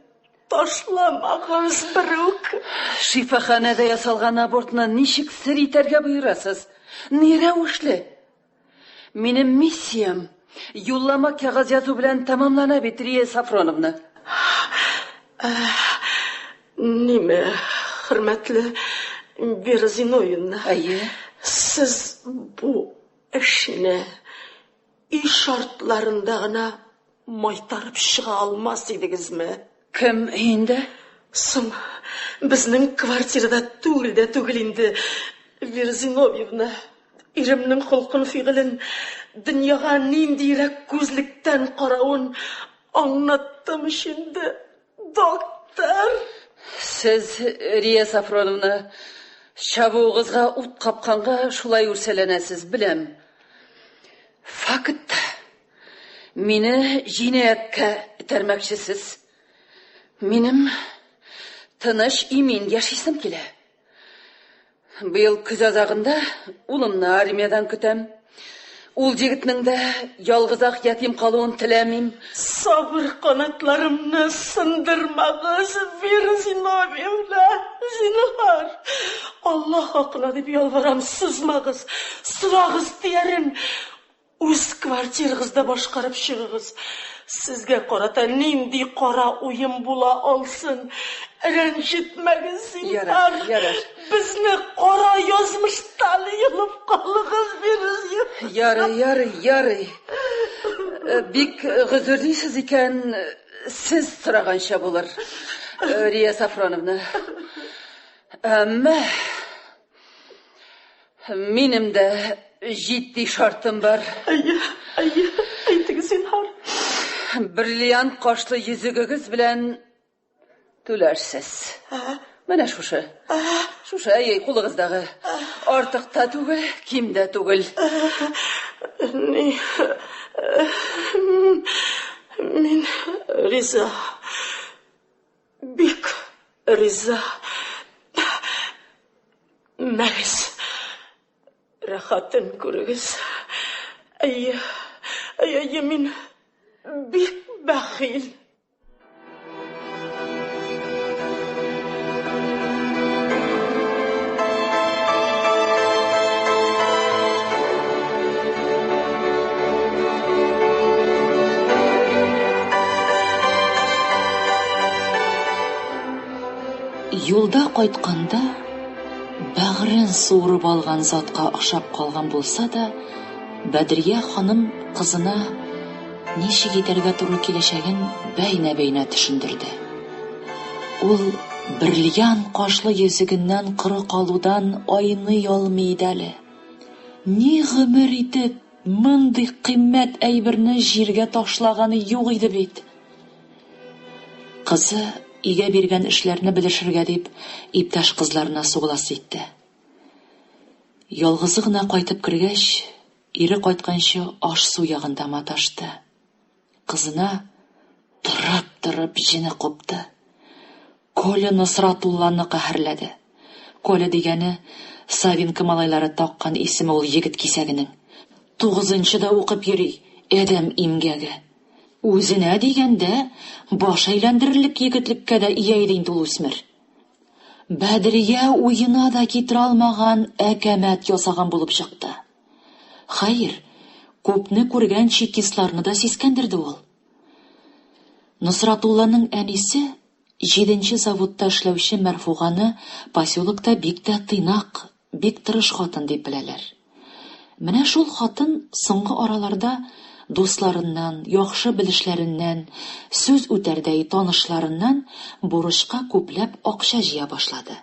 ташламагыз берүк. Шифаханәдә ясалган абортны ничек сер итәргә боерасыз? Ни рәвешле? Минем миссиям юллама кәгазь язу белән тәмамлана бит, Рия Сафроновна. Ниме, хөрмәтле Вера Зиновьевна. Әйе. Сез бу эшне өй шартларында гына майтарып чыга алмас идегезме? Кем өендә? Соң, безнең квартирада түгел дә түгел инде, Вера Зиновьевна. Иремнең холкын-фигылен, дөньяга ниндиерәк күзлектән каравын аңлаттым ич инде, доктор. Сез, Рия Сафроновна, чабуыгызга ут капканга шулай үрсәләнәсез, беләм. Факт. Мине җинаятькә этәрмәкчесез. Минем тыныч, имин яшисем килә. Быел көз азагында улымны армиядән көтәм. Ул егетнең дә ялгызак ятим калуын теләмим. Сабыр канатларымны сындырмагыз, Вера Зиновьевна, зинһар. Алла хакына дип ялварам, сызмагыз, сорагыз диярем. Үз квартирагызда башкарып чыгыгыз. Сезгә карата нинди кара уем була алсын? Рәнҗетмәгез, зинһар. Ярар, ярар. Безне кара язмыштан йолып калыгыз, Вера Ярый, ярый, ярый. Э, бик гозерлисез икән, сез сораганча булыр, э, Рия Сафроновна. Әмма Минем дә җитди шартым бар. Әйе, әйе, әйтегез зинһар. Бриллиант кашлы йөзегегез белән түләрсез. Менә шушы. Шушы, әйе, кулыгыздагы. Артык та түгел, ким дә түгел. Ни, мин риза. Бик риза. Мәгез. Рәхәтен күрегез. Әйе, әйе, әйе, мин бик бәхил. Юлда кайтканда бәгырен суырып алган затка охшап калган булса да, Бәдрия ханым кызына ничек итәргә туры киләчәген бәйнә-бәйнә төшендерде. Ул бриллиант кашлы йөзегеннән коры калудан айный алмый иде әле. Ни гомер итеп мондый кыйммәт әйберне җиргә ташлаганы юк иде бит. Кызы өйгә биргән эшләрне белешергә дип иптәш кызларына сугыласы итте. Ялгызы гына кайтып кергәч, ире кайтканчы аш-су ягында маташты. Кызына торып-торып җене купты. Коля Носратулланы каһәрләде. Коля дигәне Савинка малайлары таккан исеме ул егет кисәгенең. Тугызынчыда укып йөри, адәм имгәге. Үзенә дигәндә, баш әйләндерерлек егетлеккә дә ия иде инде ул үсмер. Бәдрия уена да китерә алмаган әкәмәт ясаган булып чыкты. Хәер, күпне күргән чекистларны да сискәндерде ул. Носратулланың әнисе җиденче заводта эшләүче Мәрфуганы поселокта бик тә тыйнак, бик тырыш хатын дип беләләр. Менә шул хатын соңгы араларда Дусларыннан, яхшы белешләреннән, сүз үтәрдәй танышларыннан бурычка күпләп акча җыя башлады.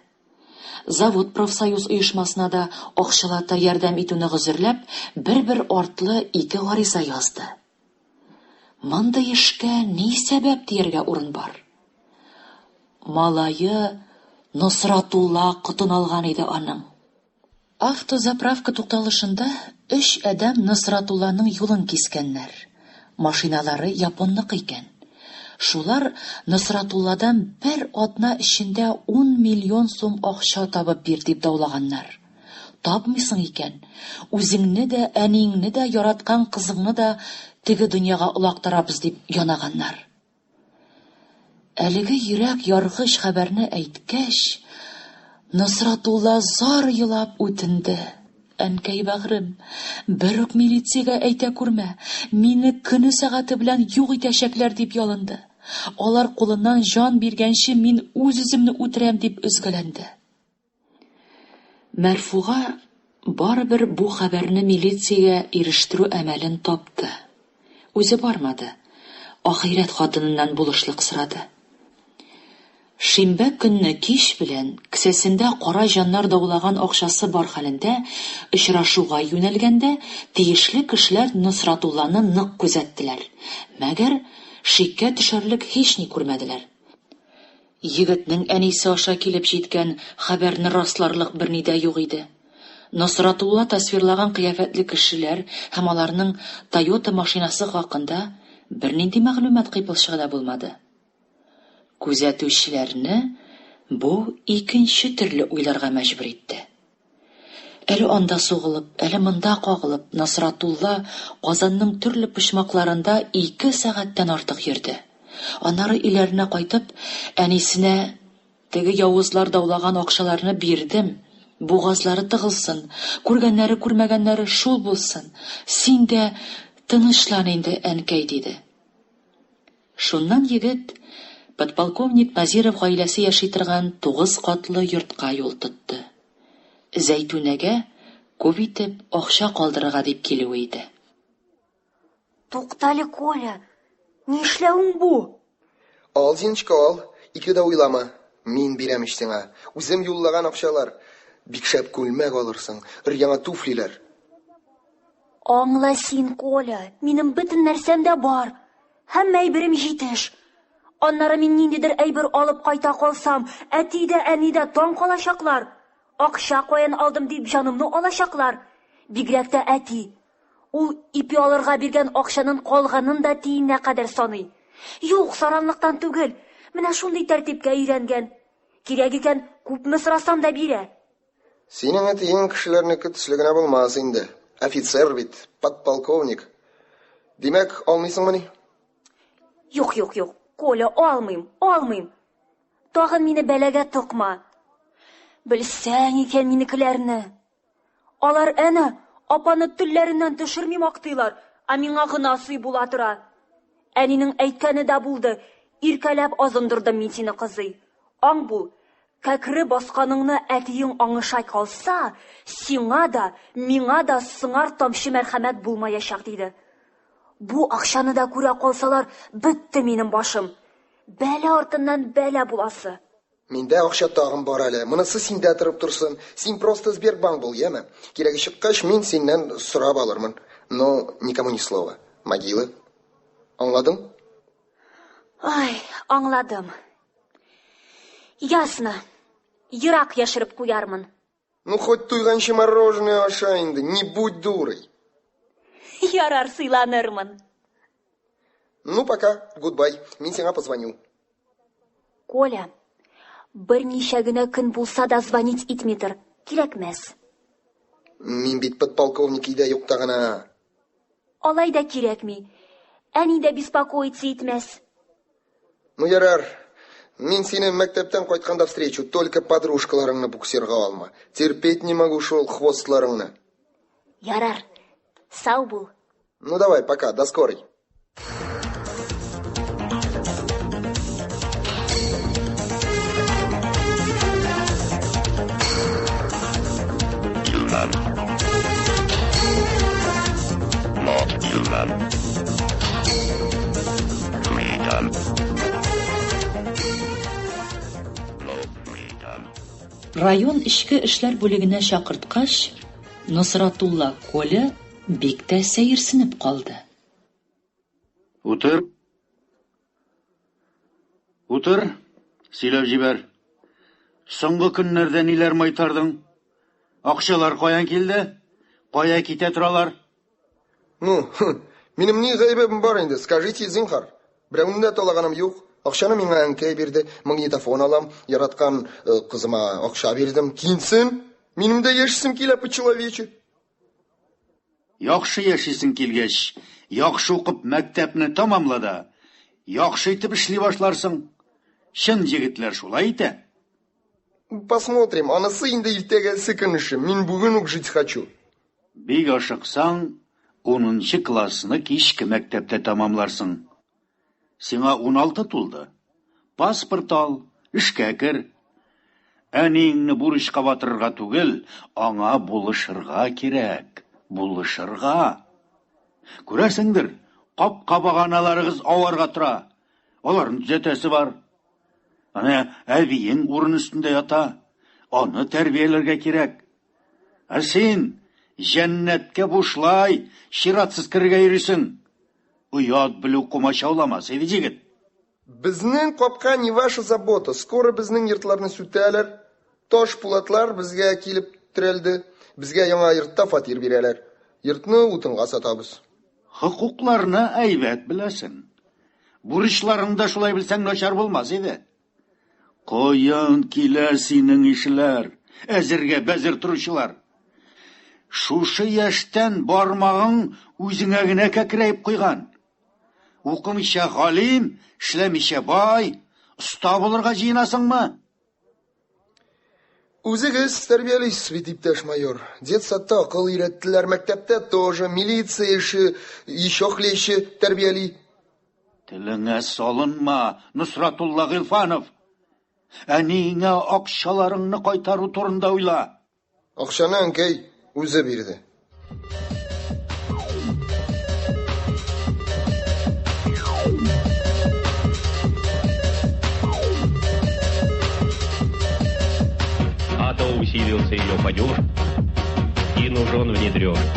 Завод профсоюз оешмасына да акчалата ярдәм итүне гозерләп, бер-бер артлы ике гариза язды. Мондый эшкә ни сәбәп дияргә урын бар. Малае Носратулла котын алган иде аның. Автозаправка тукталышында өч адәм Носратулланың юлын кискәннәр. Машиналары японныкы икән. Шулар Носратулладан бер атна эчендә ун миллион сум акча табып бир дип даулаганнар. Тапмыйсың икән, үзеңне дә, әниеңне дә, яраткан кызыңны да теге дөньяга олактырабыз дип янаганнар. Әлеге йөрәк яргыч хәбәрне әйткәч, Носратулла зар елап үтенде. Әнкәй бәгърем, бер үк милициягә әйтә күрмә, мине көне-сәгате белән юк итәчәкләр дип ялынды. Алар кулыннан җан биргәнче мин үз-үземне үтерәм дип өзгәләнде. Мәрфуга барыбер бу хәбәрне милициягә ирештерү әмәлен тапты. Үзе бармады, ахирәт хатыныннан булышлык сорады. Шимбә көнне кич белән, кесәсендә кара җаннар даулаган акчасы бар хәлендә, очрашуга юнәлгәндә, тиешле кешеләр Носратулланы нык күзәттеләр, мәгәр шиккә төшәрлек һични күрмәделәр. Егетнең әнисе аша килеп җиткән хәбәрне расларлык берни дә юк иде. Носратулла тасвирлаган кыяфәтле кешеләр һәм аларның Тойота машинасы хакында бернинди мәгълүмат кыйпылчыгы да булмады. Күзәтүчеләрне бу икенче төрле уйларга мәҗбүр итте. Әле анда сугылып, әле монда кагылып, Насратулла Казанның төрле почмакларында ике сәгатьтән артык йөрде. Аннары өйләренә кайтып, әнисенә теге явызлар даулаган акчаларны бирдем, бугазлары тыгылсын, күргәннәре-күрмәгәннәре шул булсын, син дә тынычлан инде, әнкәй, диде. Шуннан егет подполковник Назиров гаиләсе яши торган тугыз катлы йортка юл тотты. Зәйтүнәгә күп итеп акча калдырырга дип килүе иде. Туктале, Коля, нишләвең бу? Ал, Зиночка, ал. Ике дә уйлама. Мин бирәм ич сиңа. Үзем юллаган акчалар. Бик шәп күлмәк алырсың, өр-яңа туфлиләр. Аңла син, Коля, минем бөтен нәрсәм дә бар. Һәммә әйберем җитеш. Аннары мин ниндидер әйбер алып кайта калсам, әти дә, әни дә таң калачаклар. Акча каян алдым дип җанымны алачаклар. Бигрәк тә әти. Ул ипи алырга биргән акчанын калганын да тиеннә кадәр саный. Юк, саранлыктан түгел. Менә шундый тәртипкә өйрәнгән. Кирәк икән, күпме сорасам да бирә. Синең әтиең кешеләрнеке төсле генә булмас инде. Офицер бит, подполковник. Димәк, алмыйсыңмыни? Юк, юк, юк. Коля, алмыйм, алмыйм. Тагын мине бәлагә тыкма. Белсәң икән минекеләрне. Алар әнә апаны телләреннән төшерми мактыйлар, ә миңа гына сый була тора. Әнинең әйткәне дә булды, иркәләп азындырдым мин сине, кызый. Аң бул, Кәкре басканыңны әтиең аңыша калса, сиңа да, миңа да сыңар тамчы мәрхәмәт булмаячак, диде. Бу акчаны да күрә калсалар, бетте минем башым. Бәла артыннан бәла буласы. Миндә акча тагын бар әле. Монысы синдә торып торсын. Син просто Сбербанк бул, яме? Кирәге чыккач, мин синнән сорап алырмын. Но никому ни слова. Могила. Аңладың? Ай, аңладым. Ясно. Ерак яшереп куярмын. Ну, хоть туйганчы мороженое аша инде, не будь дурой. Ярар, сыйланырмын. Ну, пока, гудбай. Мин сиңа позвоню. Коля, берничә генә көн булса да звонить итми тор. Кирәкмәс. Мин бит подполковник өйдә юкта гына. Алай да кирәкми. Әни дә беспокоиться итмәс. Ну, ярар. Мин сине мәктәптән кайтканда встречу, только подружкаларыңны буксирга алма. Терпеть не могу шул хвостларыңны. Ярар. Сау бул. Ну, давай, пока, до скорой. Район эчке эшләр бүлегенә чакырткач, Носратулла Коля бик тә сәерсенеп калды. Утыр. Утыр, сөйләп җибәр. Соңгы көннәрдә ниләр майтардың? Акчалар каян килде? Кая китә торалар? Ну, минем ни гаебем бар инде, скажите, зинһар. Берәүне дә талаганым юк. Акчаны миңа әнкәй бирде, магнитофон алам, яраткан э, кызыма акча бирдем. Киенсен! Минем дә яшисем килә по-человече. Яхшы яшисең килгәч, яхшы укып мәктәпне тәмамла да, яхшы итеп эшли башларсың. Чын егетләр шулай итә. Посмотрим, анысы инде иртәгәсе көн эше. Мин бүген үк жить хочу. Бик ашыксаң, унынчы классны кичке мәктәптә тәмамларсың. Сиңа 16 тулды. Паспорт ал, эшкә кер. Әниеңне бурычка батырырга түгел, аңа булышырга кирәк, булышырга. Күрәсеңдер, капка баганаларыгыз аварга тора. Аларны төзәтәсе бар. Әнә әбиең урын өстендә ята. Аны тәрбияләргә кирәк. Ә син җәннәткә бушлай, чиратсыз керергә йөрисең. Оят белү комачауламас иде, җегет. Безнең капка не ваша забота. Скоро безнең йортларны сүтәләр. Таш пулатлар безгә килеп терәлде. Безгә яңа йортта фатир бирәләр. Йортны утынга сатабыз. Хокукларны әйбәт беләсең. Бурычларыңны да шулай белсәң начар булмас иде. Каян килә синең ишеләр, әзергә бәзер торучылар? Шушы яшьтән бармагың үзеңә генә кәкрәеп куйган. Укымыйча галим, эшләмичә бай, оста булырга җыенасыңмы? Үзегез тәрбиялисез бит, иптәш майор. Детсадта акыл өйрәттеләр, мәктәптә тоже, милиция эше еще хлеще тәрбияли. Телеңә салынма, Носратулла Гыйлфанов. Әниеңә акчаларыңны кайтару турында уйла. Акчаны әнкәй үзе бирде. А то усилился ее падеж, и нужен внедрешь.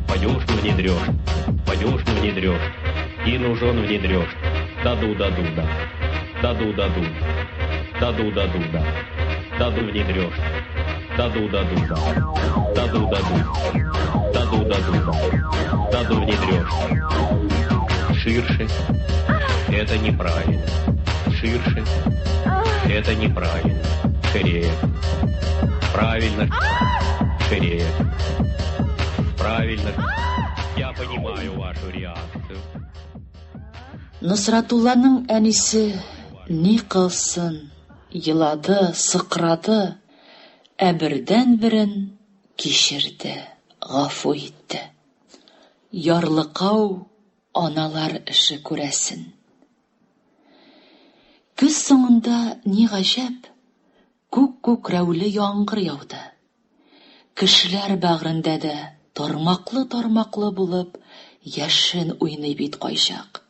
Падеж внедрешь, падеж внедрешь, и нужен внедрешь. Даду, даду, да. Даду, даду. Даду, даду, да. Даду внедрешь. Даду, даду, да. Даду, даду. Даду, даду, да. Даду внедрешь. Ширше. Это неправильно. Ширше. Это неправильно. Шире. Правильно. Шире. Правильно. Я понимаю вашу реакцию. Носратулланың әнисе ни кылсын, елады, сыкрады, ә бердәнберен кичерде, гафу итте. Ярлыкау аналар эше күрәсен. Көз соңында, ни гаҗәп, күк күкрәүле яңгыр яуды. Кешеләр бәгърендә дә тармаклы-тармаклы булып яшен уйный бит кайчак.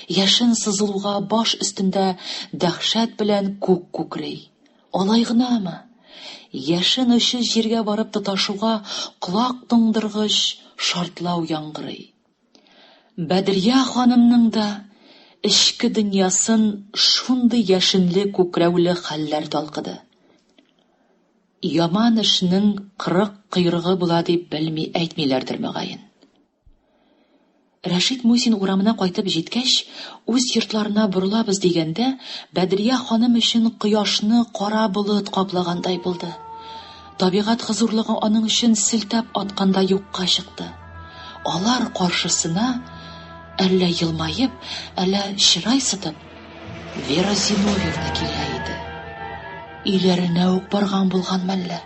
Яшен сызылуга баш өстендә дәһшәт белән күк күкри. Алай гынамы? Яшен очы җиргә барып тоташуга колак туңдыргыч шартлау яңгырый. Бәдрия ханымның да эчке дөньясын шундый яшенле-күкрәүле хәлләр талкыды. Яман эшнең 40 койрыгы була дип белми әйтмиләрдер, мөгаен. Рәшит Мусин урамына кайтып җиткәч, үз йортларына борылабыз дигәндә, Бәдрия ханым өчен кояшны кара болыт каплагандай булды. Табигать хозурлыгы аның өчен селтәп аткандай юкка чыкты. Алар каршысына, әллә елмаеп, әллә чырай сытып, Вера Зиновьевна килә иде. Өйләренә үк барган булган мәллә?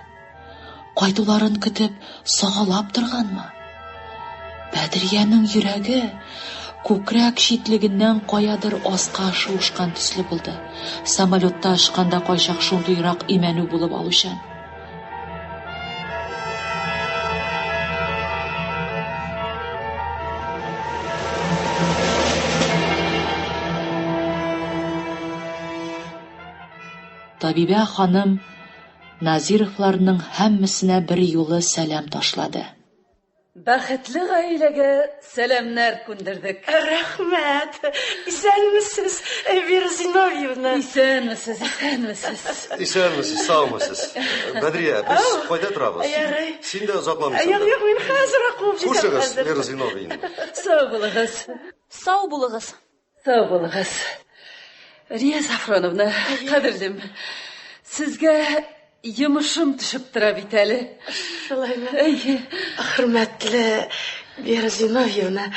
Кайтуларын көтеп, сагалап торганмы? Бәдриянең йөрәге күкрәк читлегеннән каядыр аска шуышкан төсле булды. Самолетта очканда кайчак шундыйрак имәнү булып алучан. Табибә ханым. Назировларның һәммәсенә берьюлы сәлам ташлады. Бәхетле гаиләгә сәламнәр күндердек. Рәхмәт. Исәнмесез, Вера Зиновьевна. Исәнмесез, исәнмесез. Исәнмесез, саумысыз. Бәдрия, без кайда торабыз? Ярый. Син дә озакламыйсың. Юк, юк, мин хәзер үк куып җитәм. Хушыгыз, Вера Зиновьевна. Сау булыгыз. Сау булыгыз. Сау булыгыз. Рия Сафроновна, кадерлем, сезгә йомышым төшеп тора бит әле. Шулаймы? Әйе. Хөрмәтле Вера Зиновьевна,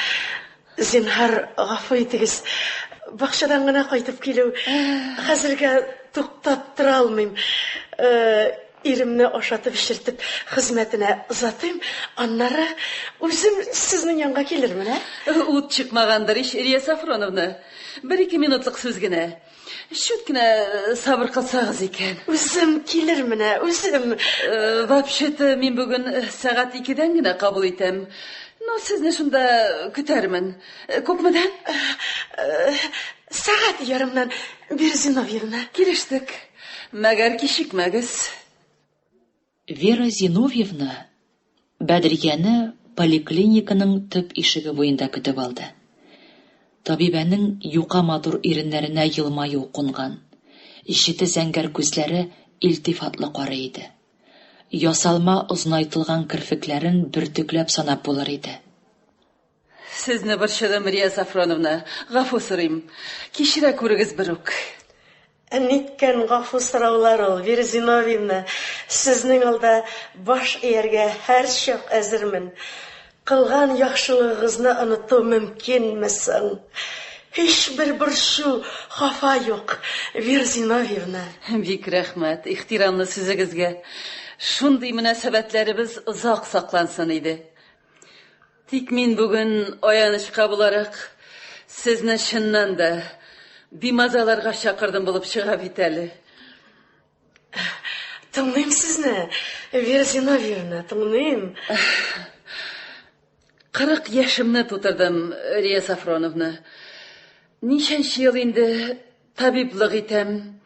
зинһар, гафу итегез. Бакчадан гына кайтып килү. Хәзергә туктап тора алмыйм. Э, Иремне ашатып-эчертеп хезмәтенә озатыйм, аннары үзем сезнең янга килермен, ә? Ут чыкмагандыр ич, Рия Сафроновна. Бер-ике минутлык сүз генә. Чүт кенә сабыр кылсагыз икән. Үзем килермен, ә, үзем. Вообще-то мин бүген сәгать икедән генә кабул итәм. Ну, сезне шунда көтәрмен. Күпмедән? Сәгать ярымнан, Вера Зиновьевна. Килештек. Мәгәр кичекмәгез. Вера Зиновьевна Бәдрияне поликлиниканың төп ишеге буенда көтеп алды. Табибәнең юка матур иреннәренә елмаю кунган, җете зәңгәр күзләре илтифатлы карый иде. Ясалма озынайтылган керфекләрен бөртекләп санап булыр иде. Сезне борчыдым, Рия Сафроновна. Гафу сорыйм. Кичерә күрегез берүк. Ә ниткән гафу сораулар ул, Вера Зиновьевна? Сезнең алда баш ияргә һәрчак әзермен. Кылган яхшылыгыгызны оныту мөмкинме соң? Һичбер борчу, хафа юк, Вера Зиновьевна. Бик рәхмәт ихтирамлы сүзегезгә. Шундый мөнәсәбәтләребез озак саклансын иде. Тик мин бүген, аянычка буларак, сезне чыннан да бимазаларга чакырдым булып чыга бит әле. Тыңлыйм сезне, Вера Зиновьевна, тыңлыйм. 40 яшемне тутырдым, Рия Сафроновна. Ничәнче ел инде табиблык итәм.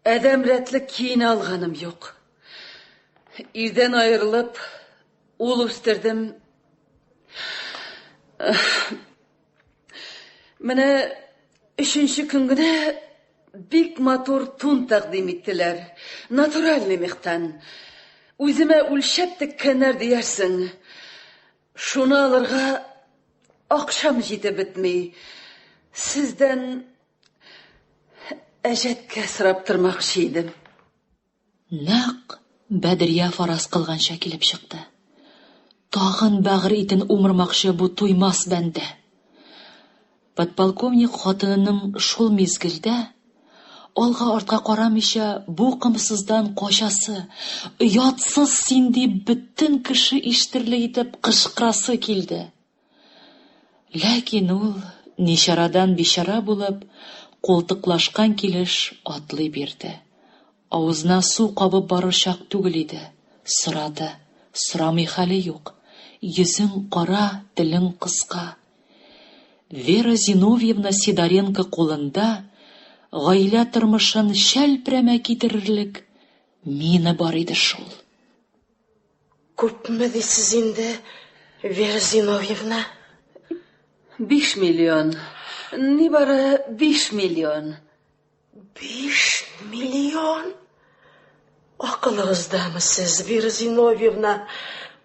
Адәм рәтле киенә алганым юк. Ирдән аерылып, ул үстердем. Менә өченче көн генә бик матур тун тәкъдим иттеләр. Натуральный мехтан. Үземә үлчәп теккәннәр диярсең. Шуны алырга акчам җитеп бетми. Сездән әҗәткә сорап тормакчы идем. Нәкъ Бәдрия фараз кылганча килеп чыкты. Тагын бәгырь итен умырмакчы бу туймас бәндә. Подполковник хатынының шул мизгелдә, алга-артка карамыйча, бу комсыздан качасы, оятсыз син дип бөтен кеше ишетерлек итеп кычкырасы килде. Ләкин ул, ничарадан бичара булып, култыклашкан килеш атлый бирде. Авызына су кабып барыр чак түгел иде, сорады, сорамый хәле юк, йөзең кара, телең кыска. Вера Зиновьевна Сидоренко кулында гаилә тормышын чәлпрәмә китерерлек мина бар иде шул. Күпме дисез инде, Вера Зиновьевна? 5 миллион. Нибары 5 миллион. 5 миллион? Акылыгыздамы сез, Вера Зиновьевна?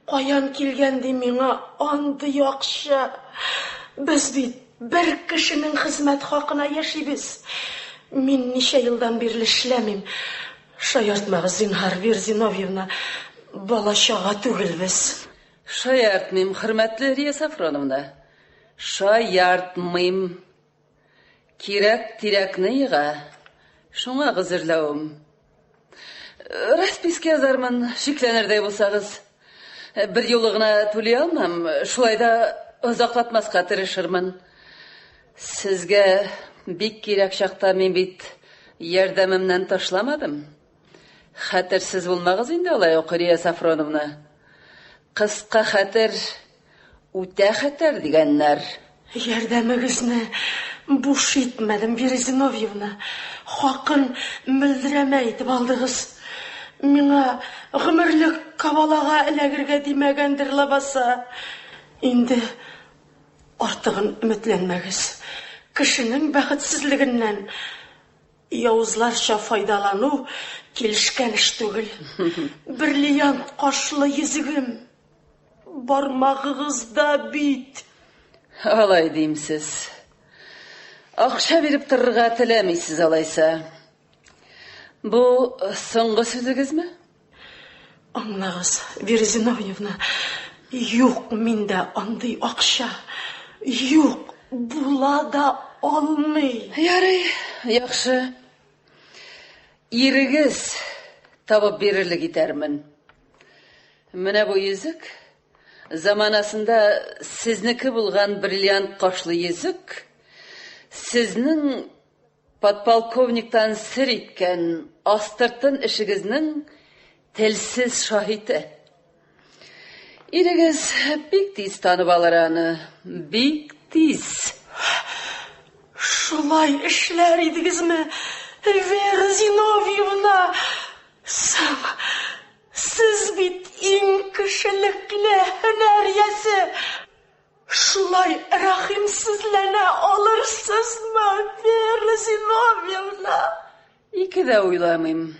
Каян килгән ди миңа андый акча? Без бит бер кешенең хезмәт хакына яшибез. Мин ничә елдан бирле эшләмим. Шаяртмагыз, зинһар, Вера Зиновьевна. Бала-чага түгелбез. Шаяртмыйм, хөрмәтле Рия Сафроновна. Шаяртмыйм. Кирәк тирәкне ега. Шуңа гозерләвем. Расписка язармын, шикләнердәй булсагыз. Бер юлы гына түли алмам, шулай да озаклатмаска тырышырмын. Сезгә бик кирәк чакта мин бит ярдәмемнән ташламадым. Хәтерсез булмагыз инде алай ук, Рия Сафроновна. Кыска хәтер үтә хәтәр дигәннәр. Ярдәмегезне буш итмәдем, Вера Зиновьевна. Хакын мөлдерәмә итеп алдыгыз. Миңа гомерлек кабалага эләгергә димәгәндер ләбаса. Инде артыгын өметләнмәгез. Кешенең бәхетсезлегеннән явызларча файдалану килешкән эш түгел. Бриллиант кашлы йөзегем бармагыгызда бит. Алай димсез. Акча биреп торырга теләмисез алайса. Бу соңгы сүзегезме? Аңлагыз, Вера Зиновьевна, юк миндә андый акча. Юк, була да алмый. Ярый, яхшы. Ирегез табып бирерлек итәрмен. Менә бу йөзек заманасында сезнеке булган бриллиант кашлы йөзек сезнең Подполковниктан сер иткән астыртын эшегезнең телсез шаһите. Ирегез бик тиз танып алыр аны, бик тиз. Шулай эшләр идегезме, Вера Зиновьевна? Соң, сез бит иң кешелекле һөнәр иясе. Шулай рәхимсезләнә алырсызмы, Вера Зиновьевна? Ике дә уйламыйм,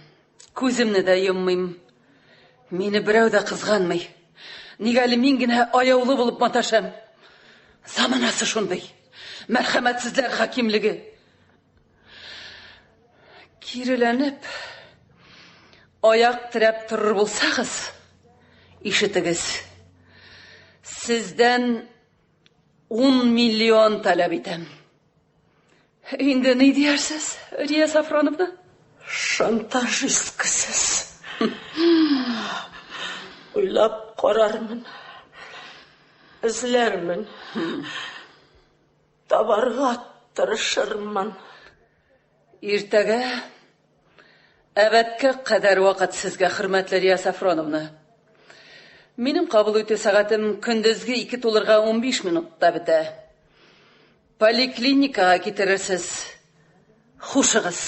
күземне дә йоммыйм. Мине берәү дә кызганмый. Нигә әле мин генә аяулы булып маташам? Заманасы шундый. Мәрхәмәтсезләр хакимлеге. Киреләнеп, аяк терәп торыр булсагыз, ишетегез. Сездән 10 миллион таләп итәм. Инде ни диярсез, Рия Сафроновна? Шантажистка сез. Уйлап карармын. Эзләрмен. Табарга тырышырмын. Иртәгә әбәткә кадәр вакыт сезгә, хөрмәтле Рия Сафроновна. Минем кабул итү сәгатем көндезге 2 тулырга 15 минутта бетә. Поликлиникага китерерсез. Хушыгыз.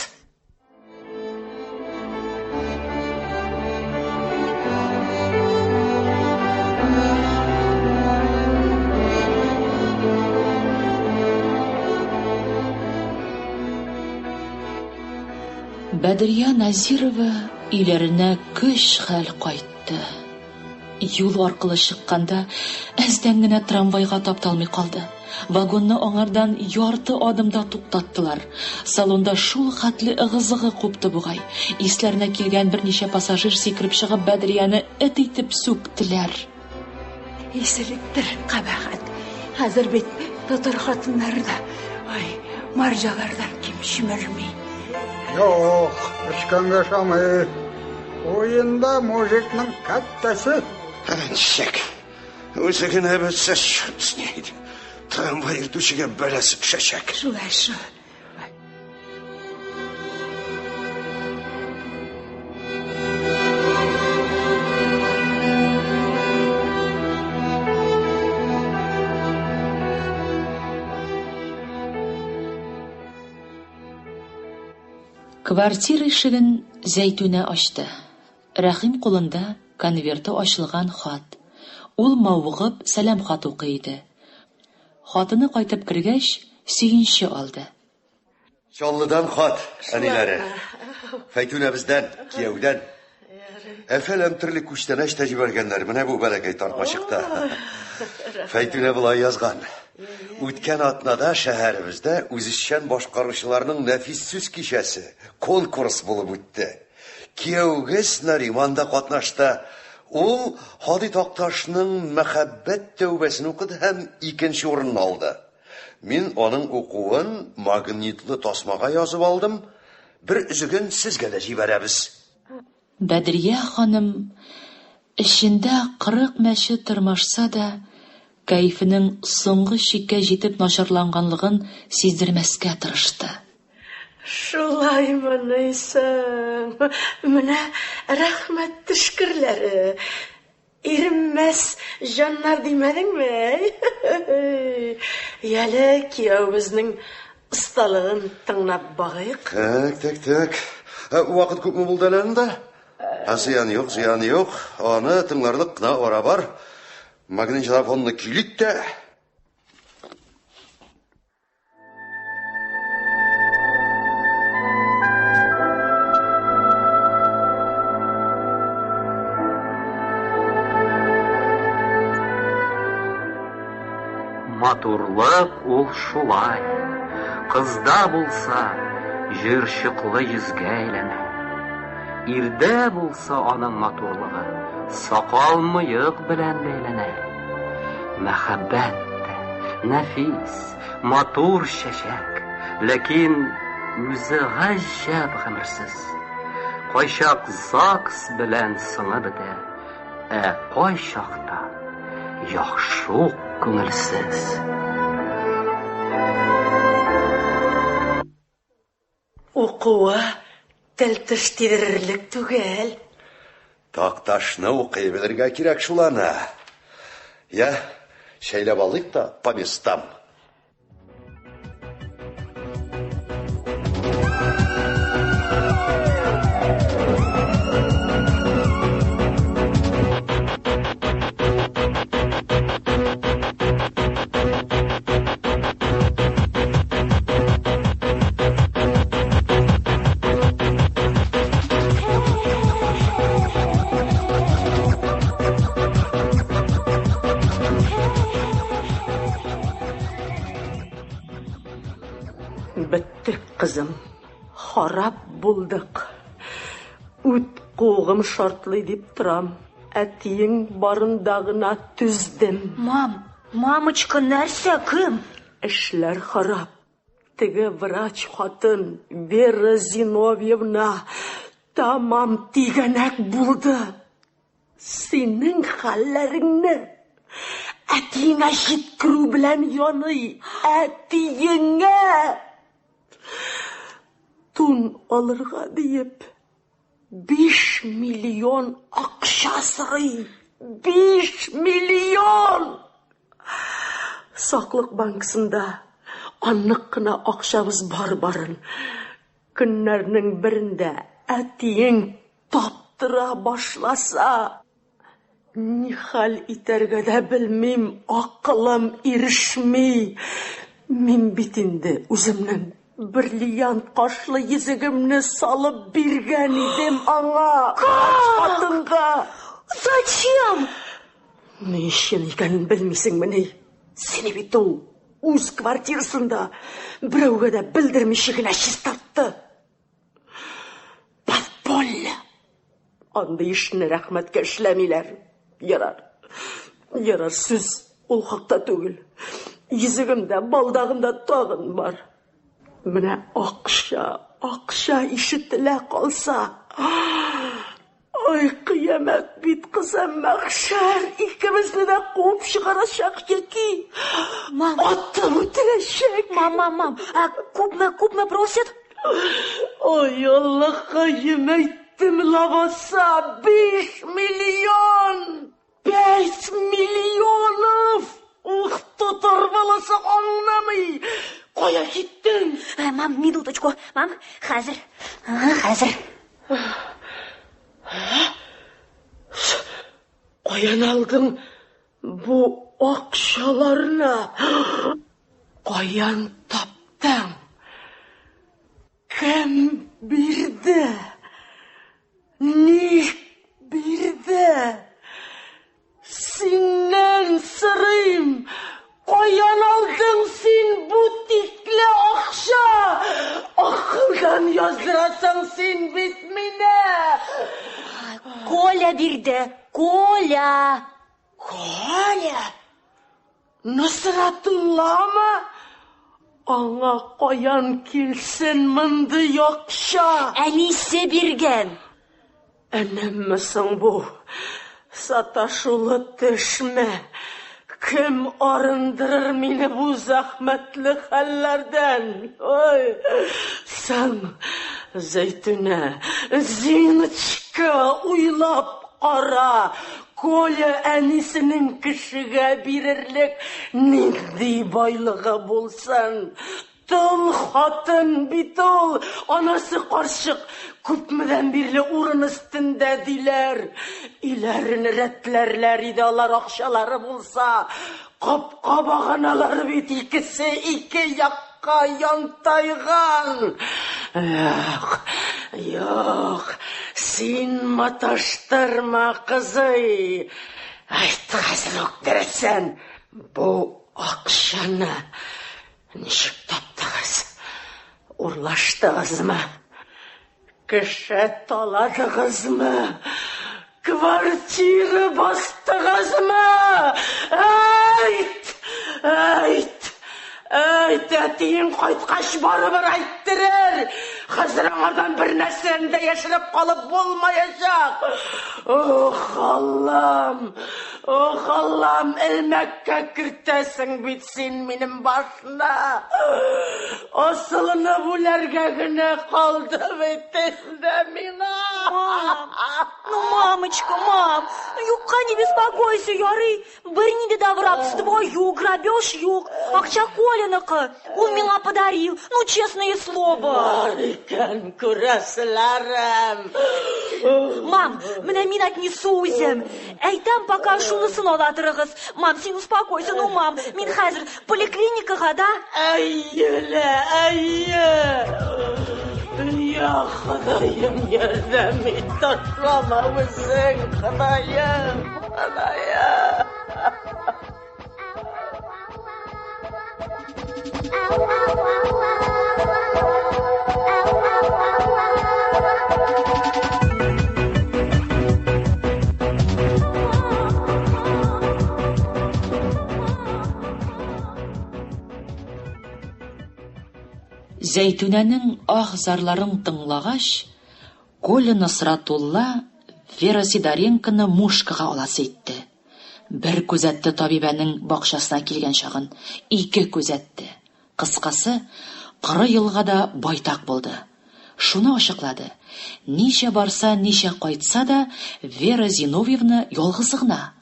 Бәдрия Назирова өйләренә көч-хәл кайтты. Юл аркылы чыкканда, әздән генә трамвайга тапталмый калды. Вагонны аңардан ярты адымда туктаттылар. Салонда шул хәтле ыгы-зыгы купты бугай. Исләренә килгән берничә пассажир сикереп чыгып Бәдрияне эт итеп сүктеләр. Исеректер, кабахәт. Хәзер бит татар хатыннары да, ай, марҗалардан ким чимерми. Юк, эчкәнгә ошамый. Уенда мужикның кәттәсе. Ничек? Үзе генә бетсә, черт с ней. Трамвай йөртүчегә бәласе төшәчәк. Шулай шул. Квартира ишеген Зәйтүнә ачты. Рәхим кулында конверты ачылган хат. Ул мавыгып сәлам хат укый иде. Хатыны кайтып кергәч, сөенче алды. Чаллыдан хат, әниләре. Фәйтүнәбездән, кияүдән. Әфәләм төрле күчтәнәч тә җибәргәннәр. Менә бу бәләкәй тартмачыкта. Фәйтүнә болай язган. Үткән атнада шәһәребездә үзешчән башкаручыларның нәфис сүз кичәсе, конкурс булып үтте. Кияүгез Нариман да катнашты. Ул Һади Такташның Мәхәббәт тәүбәсен укыды һәм икенче урынны алды. Мин аның укуын магнитлы тасмага язып алдым. Бер өзеген сезгә дә җибәрәбез. Бәдрия ханым эчендә 40 мәче тырмашса да, кәефенең соңгы чиккә җитеп начарланганлыгын сиздермәскә тырышты. Шулаймыни соң? Менә рәхмәт төшкерләре. Иренмәс җаннар димәдеңме, әй? Яле, кияүебезнең осталыгын тыңлап багыйк. Так, так, так. Вакыт күпме булды әле анда? Ә зыяны юк, зыяны юк. Аны тыңларлык кына ара бар. Магнитофонны көйлик тә. Матурлык ул шулай. Кызда булса, җыерчыклы йөзгә әйләнә. Ирдә булса аның матурлыгы сакал-мыек белән бәйләнә. Мәхәббәт тә нәфис, матур чәчәк, ләкин үзе гаҗәп гомерсез. Кайчак ЗАГС белән сыңы бетә, ә кайчакта яхшы ук күңелсез. Укуы тел-теш тидерерлек түгел. Такташны укый белергә кирәк шул аны. Я, чәйләп алыйк та по местам. Беттек, кызым. Харап булдык. Үт куыгым шартлый дип торам. Әтиең барында гына түздем. Мам, мамочка, нәрсә, кем? Эшләр харап. Теге врач хатын Вера Зиновьевна тамам тигәнәк булды. Синең хәлләреңне әтиеңә җиткерү белән яный. Әтиеңә! Тун алырга диеп, 5 миллион акча сорый. 5 миллион! Саклык банкасында аннык кына акчабыз бар барын. Көннәрнең берендә әтиең таптыра башласа, ни хәл итәргә дә белмим, акылым ирешми. Мин бит инде үземнең бриллиант кашлы йөзегемне салып биргән идем аңа, хатынга. Зачем? Ни өчен икәнен белмисеңмени? Сине бит ул үз квартирасында берәүгә дә белдермичә генә чистартты. Подполье. Андый эшне рәхмәткә эшләмиләр. Ярар. Ярар, сүз ул хакта түгел. Йөзегем дә, балдагым да тагын бар. Менә акча, акча ишетелә калса. Ай, кыямәт бит, кызым, мәхшәр, икебезне дә куып чыгарачак яки Мам. атып үтерәчәк. Мам, мам, мам, а күпме, күпме просит? Ай, Аллаһкаем, әйттем лабаса, 5 миллион! 5 миллионов! Ух, татар баласы аңламый! Кая киттең? Э, мам, минуточку. Мам, хәзер. Ага, хәзер. Каян алдың бу акчаларны? Каян таптың? Кем бирде? Ник бирде? Синнән сорыйм, каян алдың син бу тикле акча? Акылдан яздырасың син бит мине! Коля бирде, Коля! Коля? Насратулламы? Аңа каян килсен мондый акча? Әнисе биргән. Энемме соң бу? Саташулы төшме? Кем арындырыр мине бу зәхмәтле хәлләрдән? Ой, соң, Зәйтүнә, Зиночка, уйлап кара, Коля әнисенең кешегә бирерлек нинди байлыгы булсын? Тол хатын бит ул, анасы карчык. Күпмедән бирле урын өстендә диләр. Өйләрен рәтләрләр иде алар акчалары булса. Капка баганалары бит икесе ике якка янтайган. Юк, юк, син маташтырма, кызый. Әйт хәзер үк дөресен. Бу акчаны ничек таптыгыз? Урлаштыгызмы? Кеше таладыгызмы? Квартира бастыгызмы? Әйт! Әйт! Әйт, әтиең кайткач барыбер әйттерер. Хәзер аңардан бер нәрсәне дә яшереп калып булмаячак. Ох, Аллам! Ох, Аллам, элмәккә кертәсең бит син минем башны. Асылынып үләргә генә калды бит инде миңа. Мам, ну, мамочка, мам, ну юкка не беспокойся, ярый. Бернинди дә воровство юк, грабеж юк. Акча Коляныкы. Ул миңа подарил. Ну, честное слово. Бар икән күрәселәрем. Мам, менә мин отнесу үзем. Әйтәм, пока шунысын ала торыгыз. Мам, син успокойся, ну, мам, мин хәзер поликлиникага, да? Әйе лә, әйе. Я Ходаем, ярдәм ит, ташлама үзең, Ходаем, Ходаем. Зәйтүнәнең ах-зарларын тыңлагач, Коля Носратулла Вера Сидоренконы мушкага аласы итте. Бер күзәтте табибәнең бакчасына килгән чагын, ике күзәтте. Кыскасы, коры елга да байтак булды. Шуны ачыклады, ничә барса, ничә кайтса да, Вера Зиновьевна ялгызы гына.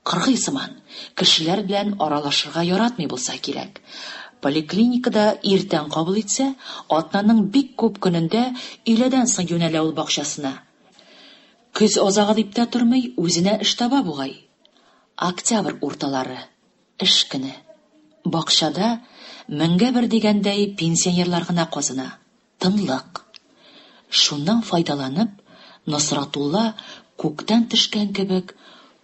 Кыргый сыман, кешеләр белән аралашырга яратмый булса кирәк. Поликлиникада иртән кабул итсә, атнаның бик күп көнендә өйләдән соң юнәлә ул бакчасына. Көз азагы дип тә тормый, үзенә эш таба бугай. Октябрь урталары. Эш көне. Бакчада, меңгә бер дигәндәй, пенсионерлар гына казына. Тынлык. Шуннан файдаланып, Носратулла күктән төшкән кебек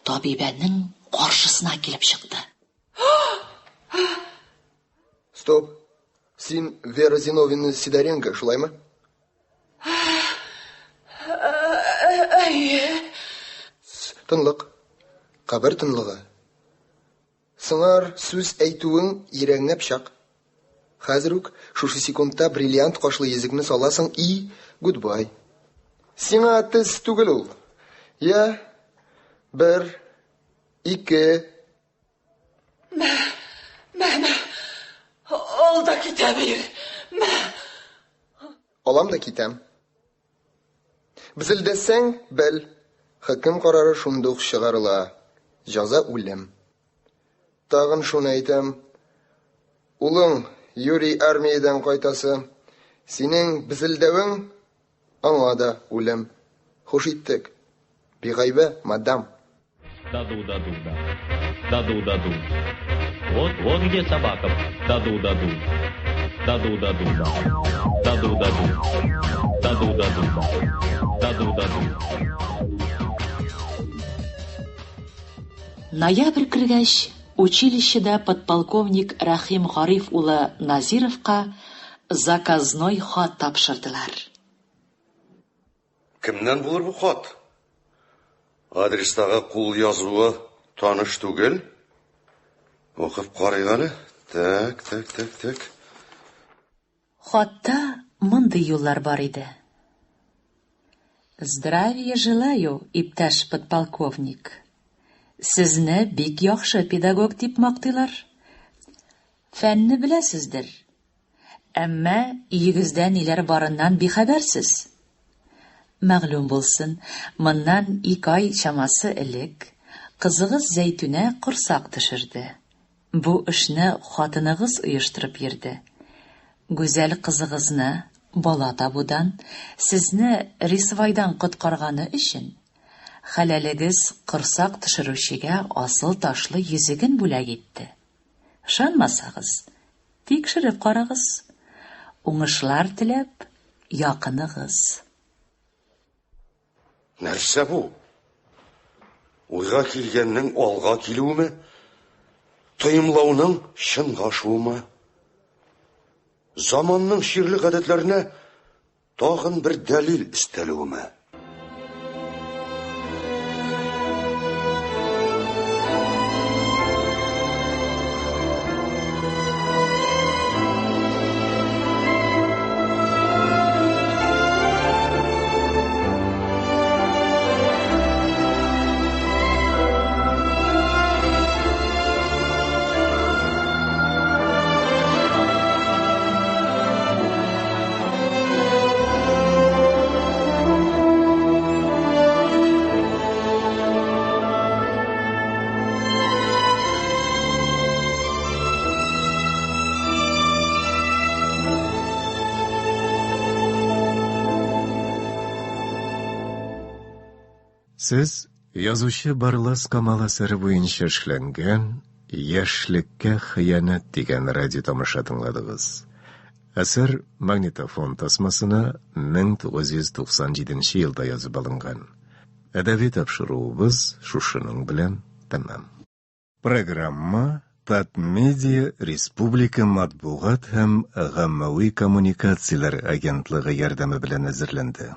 табибәнең каршысына килеп чыкты. Стоп. Син Вера Зиновьевна Сидоренко, шулаймы? Әйе. Тынлык. Кабер тынлыгы. Сыңар сүз әйтүең йөрәгеңә пычак. Хәзер үк, шушы секундта бриллиант кашлы йөзекне саласың и гудбай. Сиңа тез түгел ул. Я, бер, ике. Мә, мә, мә. Ал да китә бир. Мә. Алам да китәм. Безелдәсәң, бел, хөкем карары шундук чыгарыла, җаза үлем. Тагын шуны әйтәм, улың Юрий армиядән кайтасы, синең безелдәвең аңа да үлем. Хуш иттек. Бигайбә, мадам. Даду, даду, да. Даду, даду. Вот, вот где собака. Даду, даду. Даду, даду, да. Даду, даду. Даду, даду, да. Даду, даду. Ноябрь кергәч, училищеда подполковник Рәхим Гариф улы Назировка заказной хат тапшырдылар. Кемнән булыр бу хат? Адрестагы кул язуы таныш түгел. Укып карыйк әле. Так, так, так, так. Хатта мондый юллар бар иде. Здравия желаю, иптәш подполковник. Сезне бик яхшы педагог дип мактыйлар. Фәнне беләсездер. Әмма өегездә ниләр барыннан бихәбәрсез. Мәгълүм булсын, моннан ик ай чамасы элек кызыгыз Зәйтүнә корсак төшерде. Бу эшне хатыныгыз оештырып йөрде. Гүзәл кызыгызны Бала табудан, сезне рисвайдан коткарганы өчен, хәләлегез корсак төшерүчегә асыл ташлы йөзеген бүләк итте. Ышанмасагыз, тикшереп карагыз. Уңышлар теләп, якыныгыз. Нәрсә бу? Уйга килгәннең алга килүеме? Тоемлауның чынга ашуымы? Заманның чирле гадәтләренә тагын бер дәлил өстәлүеме? Сез язучы Барлас Камал әсәре буенча эшләнгән Яшьлеккә хыянәт дигән радио тамаша тыңладыгыз. Әсәр магнитофон тасмасына 1997 елда язып алынган. Әдәби тапшыруыбыз шушының белән тәмам. Программа Татмедиа республика матбугат һәм гаммәви коммуникацияләр агентлыгы ярдәме белән әзерләнде.